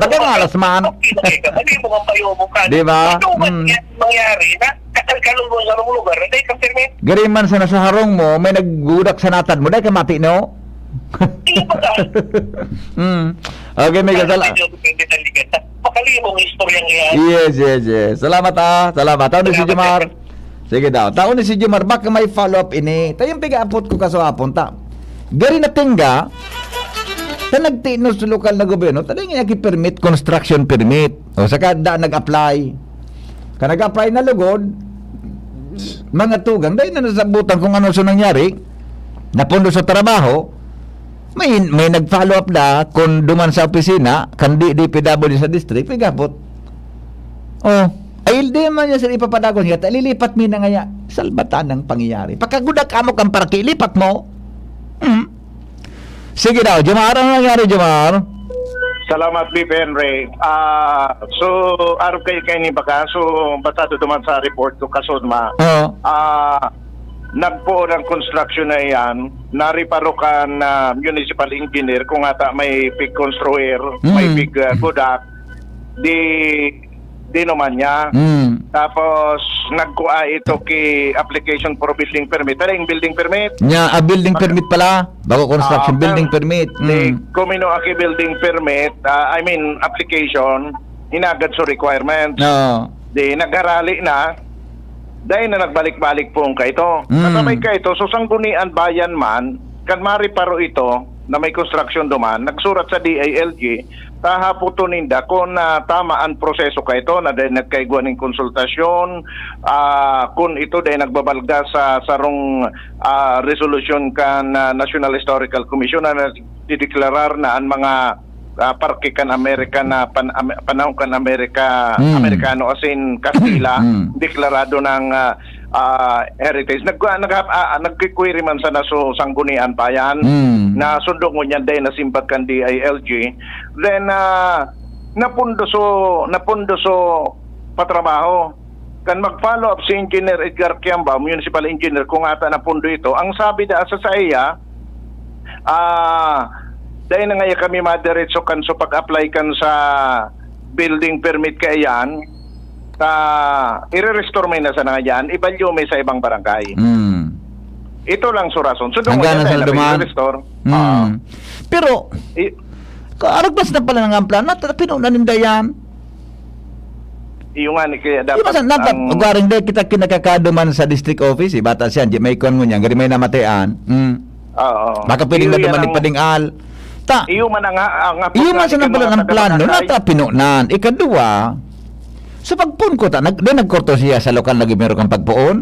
Baga nga, alas man. Okay, okay ka. Hindi mo nga payo mo ka. Di ba? Ano ba Mm. yan mangyari na kakalkalon mo sa anong lugar? Hindi kang permit. Gari man sa nasa harong mo, may naggudak sa natad mo. Dai ka mati, no? Hindi ba ka? Mm. Okay, may kasala. Hindi, hindi, hindi, hindi. Makalimong istoryang yan. Yes, yes, yes. Salamat, ah. Salamat. Tao ni si Salamat, Jomar. sir. Sige daw. Tao ni si Jomar. Baka may follow-up ini. Tayong piga-apot ko kasuapon ta. Gari na tingga. Ta nagtinos sa lokal na gobyerno. Tadong nga ki-permit, construction permit. O saka da nag-apply. Ka nag-apply na lugod, mga tugang, dahil na nasabutan kung ano sa nangyari, napundo sa trabaho, may, may nag-follow up na kung duman sa opisina, kan D D P W sa district, may gapot. Oh, ay, hindi man niya sila ipapadagon niya, ta lilipat mi na ngaya. Salbatan ng pangyayari. Pagkagudak amo kang parakilipat mo. Hmm? Sige daw, Jomar, ano nangyari, Jomar? Salamat, B P Henry. Ah, so, arog kayo kayo ni Baga, so, basado duman sa report ko, kasunma. Oo. Ah, nagpoon ang construction na iyan, nariparo kan, ah, municipal engineer kung ata may pigkonstruir, may Mm. pig, ah, gudak, di, di naman niya. Mm. Tapos, nagkua ito ki application for building permit. Ano yung building permit? Nya, ah, building Bak- permit pala? Bako construction Ah, building per-, permit. di, Mm. kumino aki building permit, ah, I mean, application, hinagad sa requirements. Oo. Di, nagharali na, dahil na nagbalik-balik po ang kaito. Mm. Kasabay kaito, so sanggunian bayan man, kan mariparo ito, na may construction duman, nagsurat sa D I L G, Tahapoton ninda kung, ah, tama an proseso kaito na dai nagkaigwa nin konsultasyon, ah, kung ito dai nagbabalga sa sarong, ah, resolusyon kan, ah, National Historical Commission na nagdedeklarar na an mga, ah, parke kan Amerika na pan-, Am-, panahon kan Amerika, Hmm. Amerikano, as in Kastila, Hmm. deklarado ng, ah, ah, heritage. Nag-, nag-, ah, nagki-query man sana so Sanggunian pa yan, Hmm. na sundo ngunyan dai nasimbag kan D I L G. Then, ah, napundo so, napundo so patrabaho. Kan mag-follow up si Engineer Edgar Kiambao, municipal engineer, kung ata napundo ito, ang sabi da sa saiya, ah, dai na ngaya kami madiretso kan so pag-apply kan sa building permit kaiyan, ta ire-restore mi na sana ngaiyan, ibalyo mi sa ibang barangay. Hmm. Ito lang so rason. So, doon Hanggang ngaya na tayo sa na duman. i-restore. Hmm. Ah. Pero, I- ka-, aragpas na pala ng amplan, nat-, pinunan ninda yan. Iyo nga ni, kaya Di ba dapat sa, nat-, ang ugaring di kita kinakakado man sa district office, eh, bata siya, di may kuwan ngunyan, gari may namatian. Hmm. Oo. Baka pwedeng Iyo yan madumani ang pading al. Ta, Iyo man ang, ang, ang iyo man sa mga nagpalan ng taga plano, barangay. nata pinunan. Ikadua, sa pagpun ko ta, nag-, di nagkortesiya sa lokal na gobierno kang pagpoon?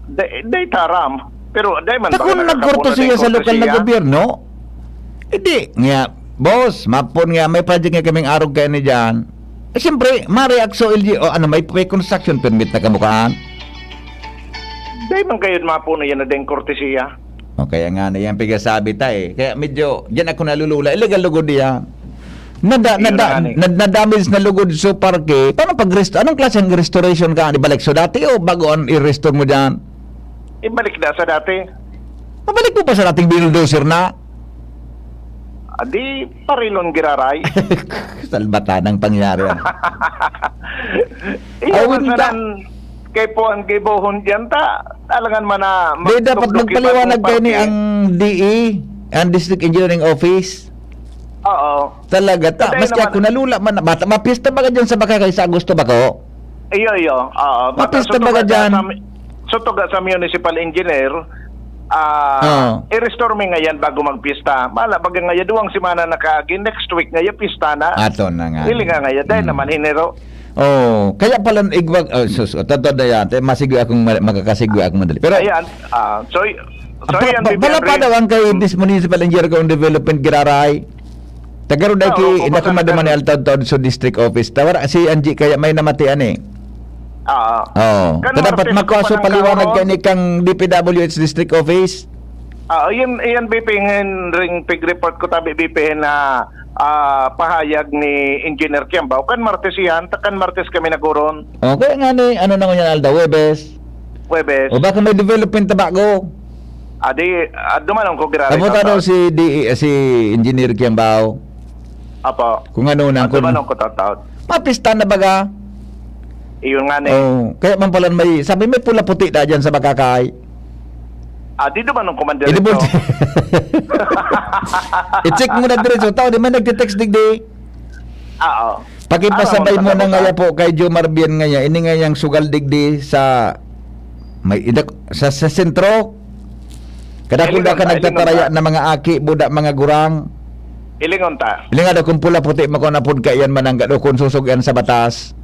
Di, di taram. Pero di man Ta baka kung nakakapuna nagkortesiya din sa lokal na kortesiya? gobyerno, hindi, nga, boss, mapon nga, may project nga kaming arog kayo ni dyan. Eh, siyempre, ma-react so L G O, ano, may, may construction permit na kamukaan? Di man kayo mapuna yan na din kortesiya. O, kaya nga na yan, pigasabi ta eh. Kaya medyo, diyan ako nalulula. Illegal lugod yan. Nada-, Yun nada-, na nga ni. nad-, nadamage na lugod so parke. Paano pag-rest-, anong klaseng restoration ka? Ibalik so dati o bago ang i-restore mo dyan? Ibalik na sa dati. Mabalik mo pa sa dating bulldozer na? Ah, di parilon giraray. Salbatan ang pangyayari, ah. Iyo, Awin man ka. sanan, kay puan, kay bohon diyan ta. Alangan man na Di, dapat magtugdok yung magpaliwanag bagong kayo ni parke. ang D E, ang District Engineering Office. Oo. Talaga ta. Kaya Maski naman ako nalula man, bata, mapista ba ka dyan sa Bakakay sa Agosto ba ko? Iyo, iyo. Oo. Baka Mapista sutuga ba ka dyan? sa mi-, sutuga sa municipal engineer, ah, Oo. i-restore mi ngayon bago magpista. Mala, baga ngayon, duwang semana na kaagi, next week ngayon, pista na. Ato na nga. Dili nga ngayon, dahil Hmm. naman, hinero. Oh, kaya pala igwag, oh, sus, oh, totoo na yan. Te, masigwi akong ma-, makakasigwi akong madali. Pero Ayan. Ah, so, y-, so Apa, yan, ba-, Bibi bala pa Henry. daw ang kay Dis Municipal Engineer kung development giraray. Tagaro dai Ah, ki, oo, ina ko kumbaga madumani naman. altaw-taw sa district office. Tawara si Angie kaya may namatian eh. Ah, Oo. Kan Ta dapat Martes makuha ko pa so nang paliwanag karoon. kani kang D P W H district office. Ah, yun, yan, B P, ngayon ring pig-report ko tabi, B P, na, ah, pahayag ni Engineer Kiambao. Kan Martes yan, ta kan Martes kami nagurong. O, kaya nga ni, ano na ngunyan, Alda, Huwebes? Huwebes. O, baka may development na bago? Ah, di, ah, dumanon ko, Giraray, Kamusta daw Tautaod. si D E, si Engineer Kiambao? Apo. Kung ano na, Ah, kung dumanon ko, Tautaod. Mapista na baga? Iyon nga ni. Oh, kaya man pala may, sabi, may pula puti na dyan sa Bakakay. Ah, di dumanon ko man Hindi diretso. mo- I-check mo na diretso. Tao, di man nagtitext digdi. Ah, oo. Pakipasabay Ano, mo na ano, ngaya ano? po kay Jomar Bien ngaya. Ini ngayang sugal digdi sa may idak-, sa, sa sentro. Kadakul Ilingon ka ta, nagtataraya ilingon ta. na mga aki, buda, mga gurang. Ilingon ta. Ilingon ta kung pula puti, makuna pod ka iyan mananggad o kung susog iyan sa batas.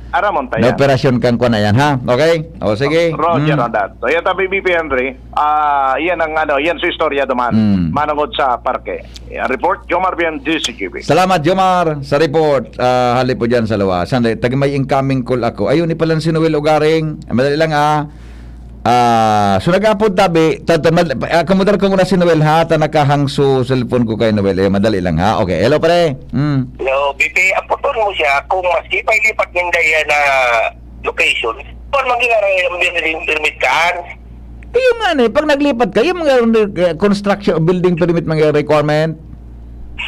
Aramon ta Na yan. operasyon kang kuwan na yan, ha? Okay? O, sige. Roger Mm. on that. So, yan tabi, B P Henry. Ah, yan ang ano, yan sa istorya duman. Mm. Manungod sa parke. Yan, report, Jomar Bien, D C G B. Salamat, Jomar, sa report. Ah, hali po dyan sa luwas. Sandali, tag may incoming call ako. Ayun, ni palan si Noel Ugaring. Madali lang, ah. Ah, so nag-apod tabi, ta-, ta-, mad-, ah, kamutar ko muna si Noel, ha, ta nakahang so cellphone ko kay Noel. Eh, madali lang, ha. Okay, hello, pre. Mm. Hello, B P, aputon mo siya kung maski pa ilipat ninda yan na location, paano maging aray ang building permit kaan? Ayun nga, eh, pag naglipat ka, yung mga, eh, construction o building permit, mga requirement.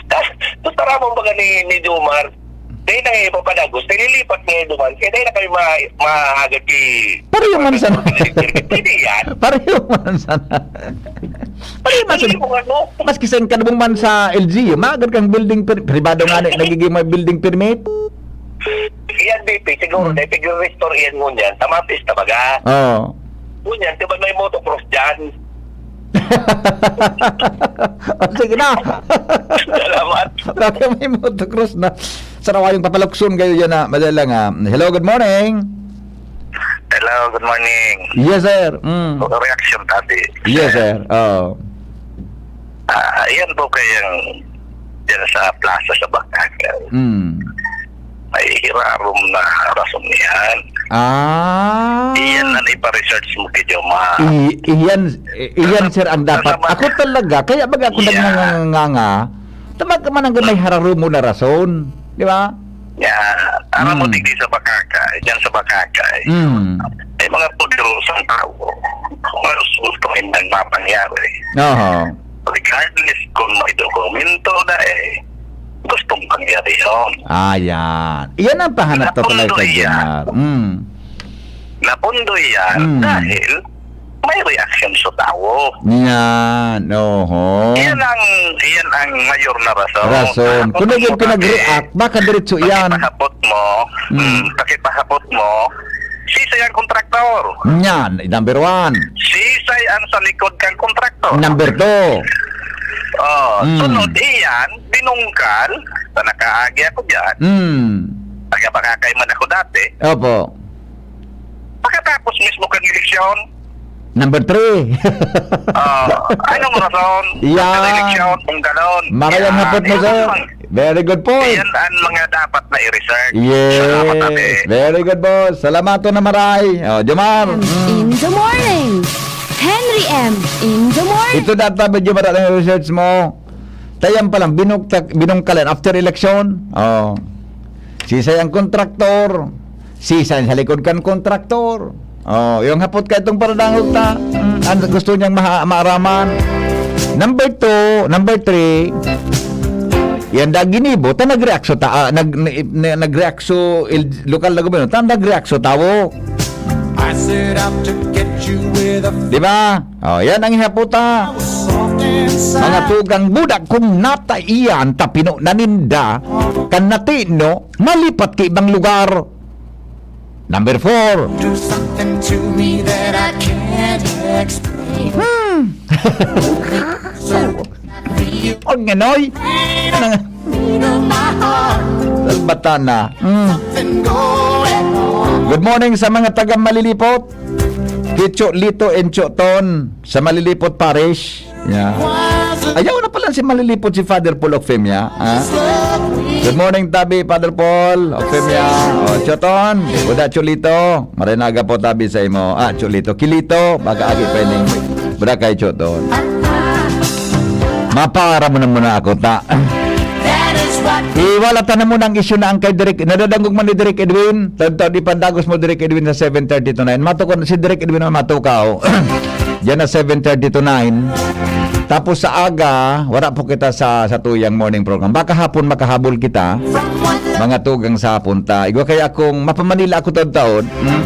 Tas, gusto ramon baga ni, ni Jomar, dahil na ngayon papadagos, nililipat ngayon duman, kaya dahil na kami ma-, mahagad ki-, Pareho man sana. Pwede yan. Pareho man sana. Pareho man Hindi sana. mo ano. Maski sa income man sa L G U, maagad kang building per-, pribado nga ni, nagiging may building permit. Yan, B P, siguro, Hmm. dahil tigre-restore yan ngunyan, tamapis na baga. Oo. Ngunyan, di ba may motocross dyan? O, sige na. Salamat. Baka may motocross na. Sarawayong papalukson kayo yan na. Madali lang, ah. Hello, good morning. Hello, good morning. Yes, sir. Mm. Mga reaksyon, Tabi. Yes, sir. Oo. Ah, ayan po kayang dyan sa plaza sa Bacacay. Mm. May hirarom na rason yan. Ah. Iyan ang ipa-research mo kay Jomar. I-, iyan, i-, iyan, sir, ang dapat. Ako talaga, kaya baga ako nagngangangangang, tama ka man ang may hararom mo na rason. Di ba? Ya, aram mo, Mm. digdi sa Bacacay, dyan sa Bacacay, Mm. may mga poderosong tao. Mas gusto nila mapangyari. Oho. Regardless kung may dokumento na eh, gustong pangyari yun. Ah, yan. Iyan ang pahanap ko talaga, Napundo iyan. Jomar. Mm. Napundo iyan Mm. dahil may reaction sa tao. Yan, oho. Iyan ang, iyan ang mayor na rason. Rason. Kung hindi pinag-react, baka diretso iyan. Pakipahapot mo, Mm. mm, pakipahapot mo, sisay ang kontraktor. Yan, number one. Sisay ang sa likod kang kontraktor. Number two. Oh, Mm. sunod iyan, binungkal, sa nakaagi ako dyan. Mm. Taga Bacacay man ako dati. Opo. Pagkatapos mismo kan eleksyon. Number three. Ah, anong rason? Yan. Sa eleksyon, kung ganon. Marayang Yan. hapot mo, Yan sir. ang mga, Very good point. Yan ang mga dapat na i-research. Yes. Salamat, Ate. Very good, boss. Salamat na maray. Oh, Jomar. Mm. In the morning. Henry M. In the morning. Ito data, medyo marami ang research mo. Tayan pa lang, binuktak, binungkalan after election. Oh. Sisay ang kontraktor? Sisay sa likod kan kontraktor? Oh, yung hapot ka itong paradangog ta. Mm, ang gusto niyang maha-, maaraman. Number two, number three, yan da ginibo, ta nag-react so ta-, ah, nag-, na-, na-, nag-react so il-, lokal na gobyerno, ta nag-react so tawo. I set out to get you with a Di ba? Oh, yan ang hapot ta. Mga tugang budak, kung nata iyan, tapino na ninda, kan natino, nalipat ki ibang lugar. Number four. Do something to me that I can't explain. Hmm. So, Ang nganoy. Nang Salbata na. Mm. Good morning sa mga taga Malilipot. Kicho Lito and Choton sa Malilipot Parish. Yeah. Ayaw na pala si Malilipot, si Father Paul Ocfemia, ha? Good morning, tabi, Father Paul Ocfemia. O, Choton, Buda Cholito. Marinaga po, tabi, sa imo. Ah, Cholito. Kilito, baga agi pa ini. Buda kay Choton. Mapara mo na muna ako, ta. Iwala ta na muna ang isyu na ang kay Direk. Nadadangog man ni Direk Edwin. Tadtad, ipandagos mo, Direk Edwin, sa seven thirty to nine. Matukaw si Direk Edwin na matukaw. Diyan na seven thirty to nine. Tapos sa aga, wala po kita sa, sa tuyang morning program. Baka hapon makahabol kita. Mga tugang sa hapon ta. Igwa kaya akong mapamanila ako taon-taon. Hmm?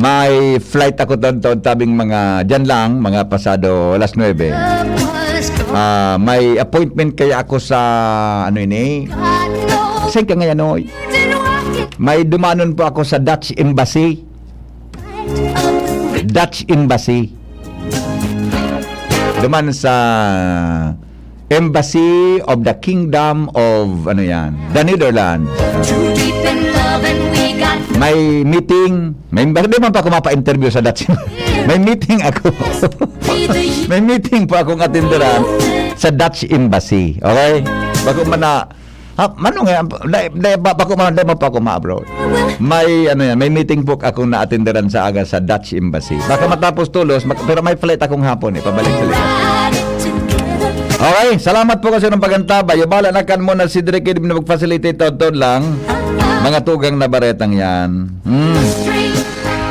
May flight ako taon-taon, tabing mga, dyan lang, mga pasado alas nuebe. Ah, may appointment kaya ako sa, ano ini? Saan ka ngayon, oy? May dumanon po ako sa Dutch Embassy. Dutch Embassy. Duman sa Embassy of the Kingdom of, ano yan, the Netherlands. Too deep in love and we got May meeting. May, bakit di man pa ako mapa-interview sa Dutch? May meeting ako. May meeting po akong atinderan sa Dutch Embassy. Okay? Bako man na, ha, mano nga, dai, dai, ba, bako man, dai man pa ako ma-abroad. May, ano yan, may meeting po akong naatinderan sa aga sa Dutch Embassy. Baka matapos tulos, mak-, pero may flight akong hapon eh, pabalik sa likod. Okay, salamat po kasi ng pag-antabay. Yubala na kan mo na si Drake Edwin na mag-facilitate taon-taon lang. Mga tugang na baretang yan. Hmm.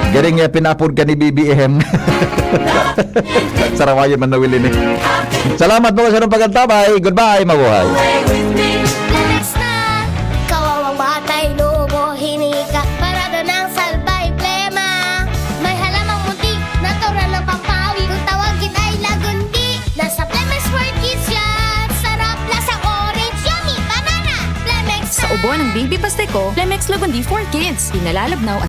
Galing niya, pinapod ka ni B B M. Sarawayan man na Willie ni. Salamat po kasi ng pag-antabay. Goodbye, mabuhay. Next na, kawawang batay, lobo, hinika, parada ng salbay, plema. May halamang munti, natural na pampawi. Kung tawagin ay lagundi, nasa Plemex for Kids yan. Sarap, lasang orange, yummy, banana. Plemex Sa na. Ubo ng Baby Pasteco, Plemex Lagundi for Kids. Pinalalabnaw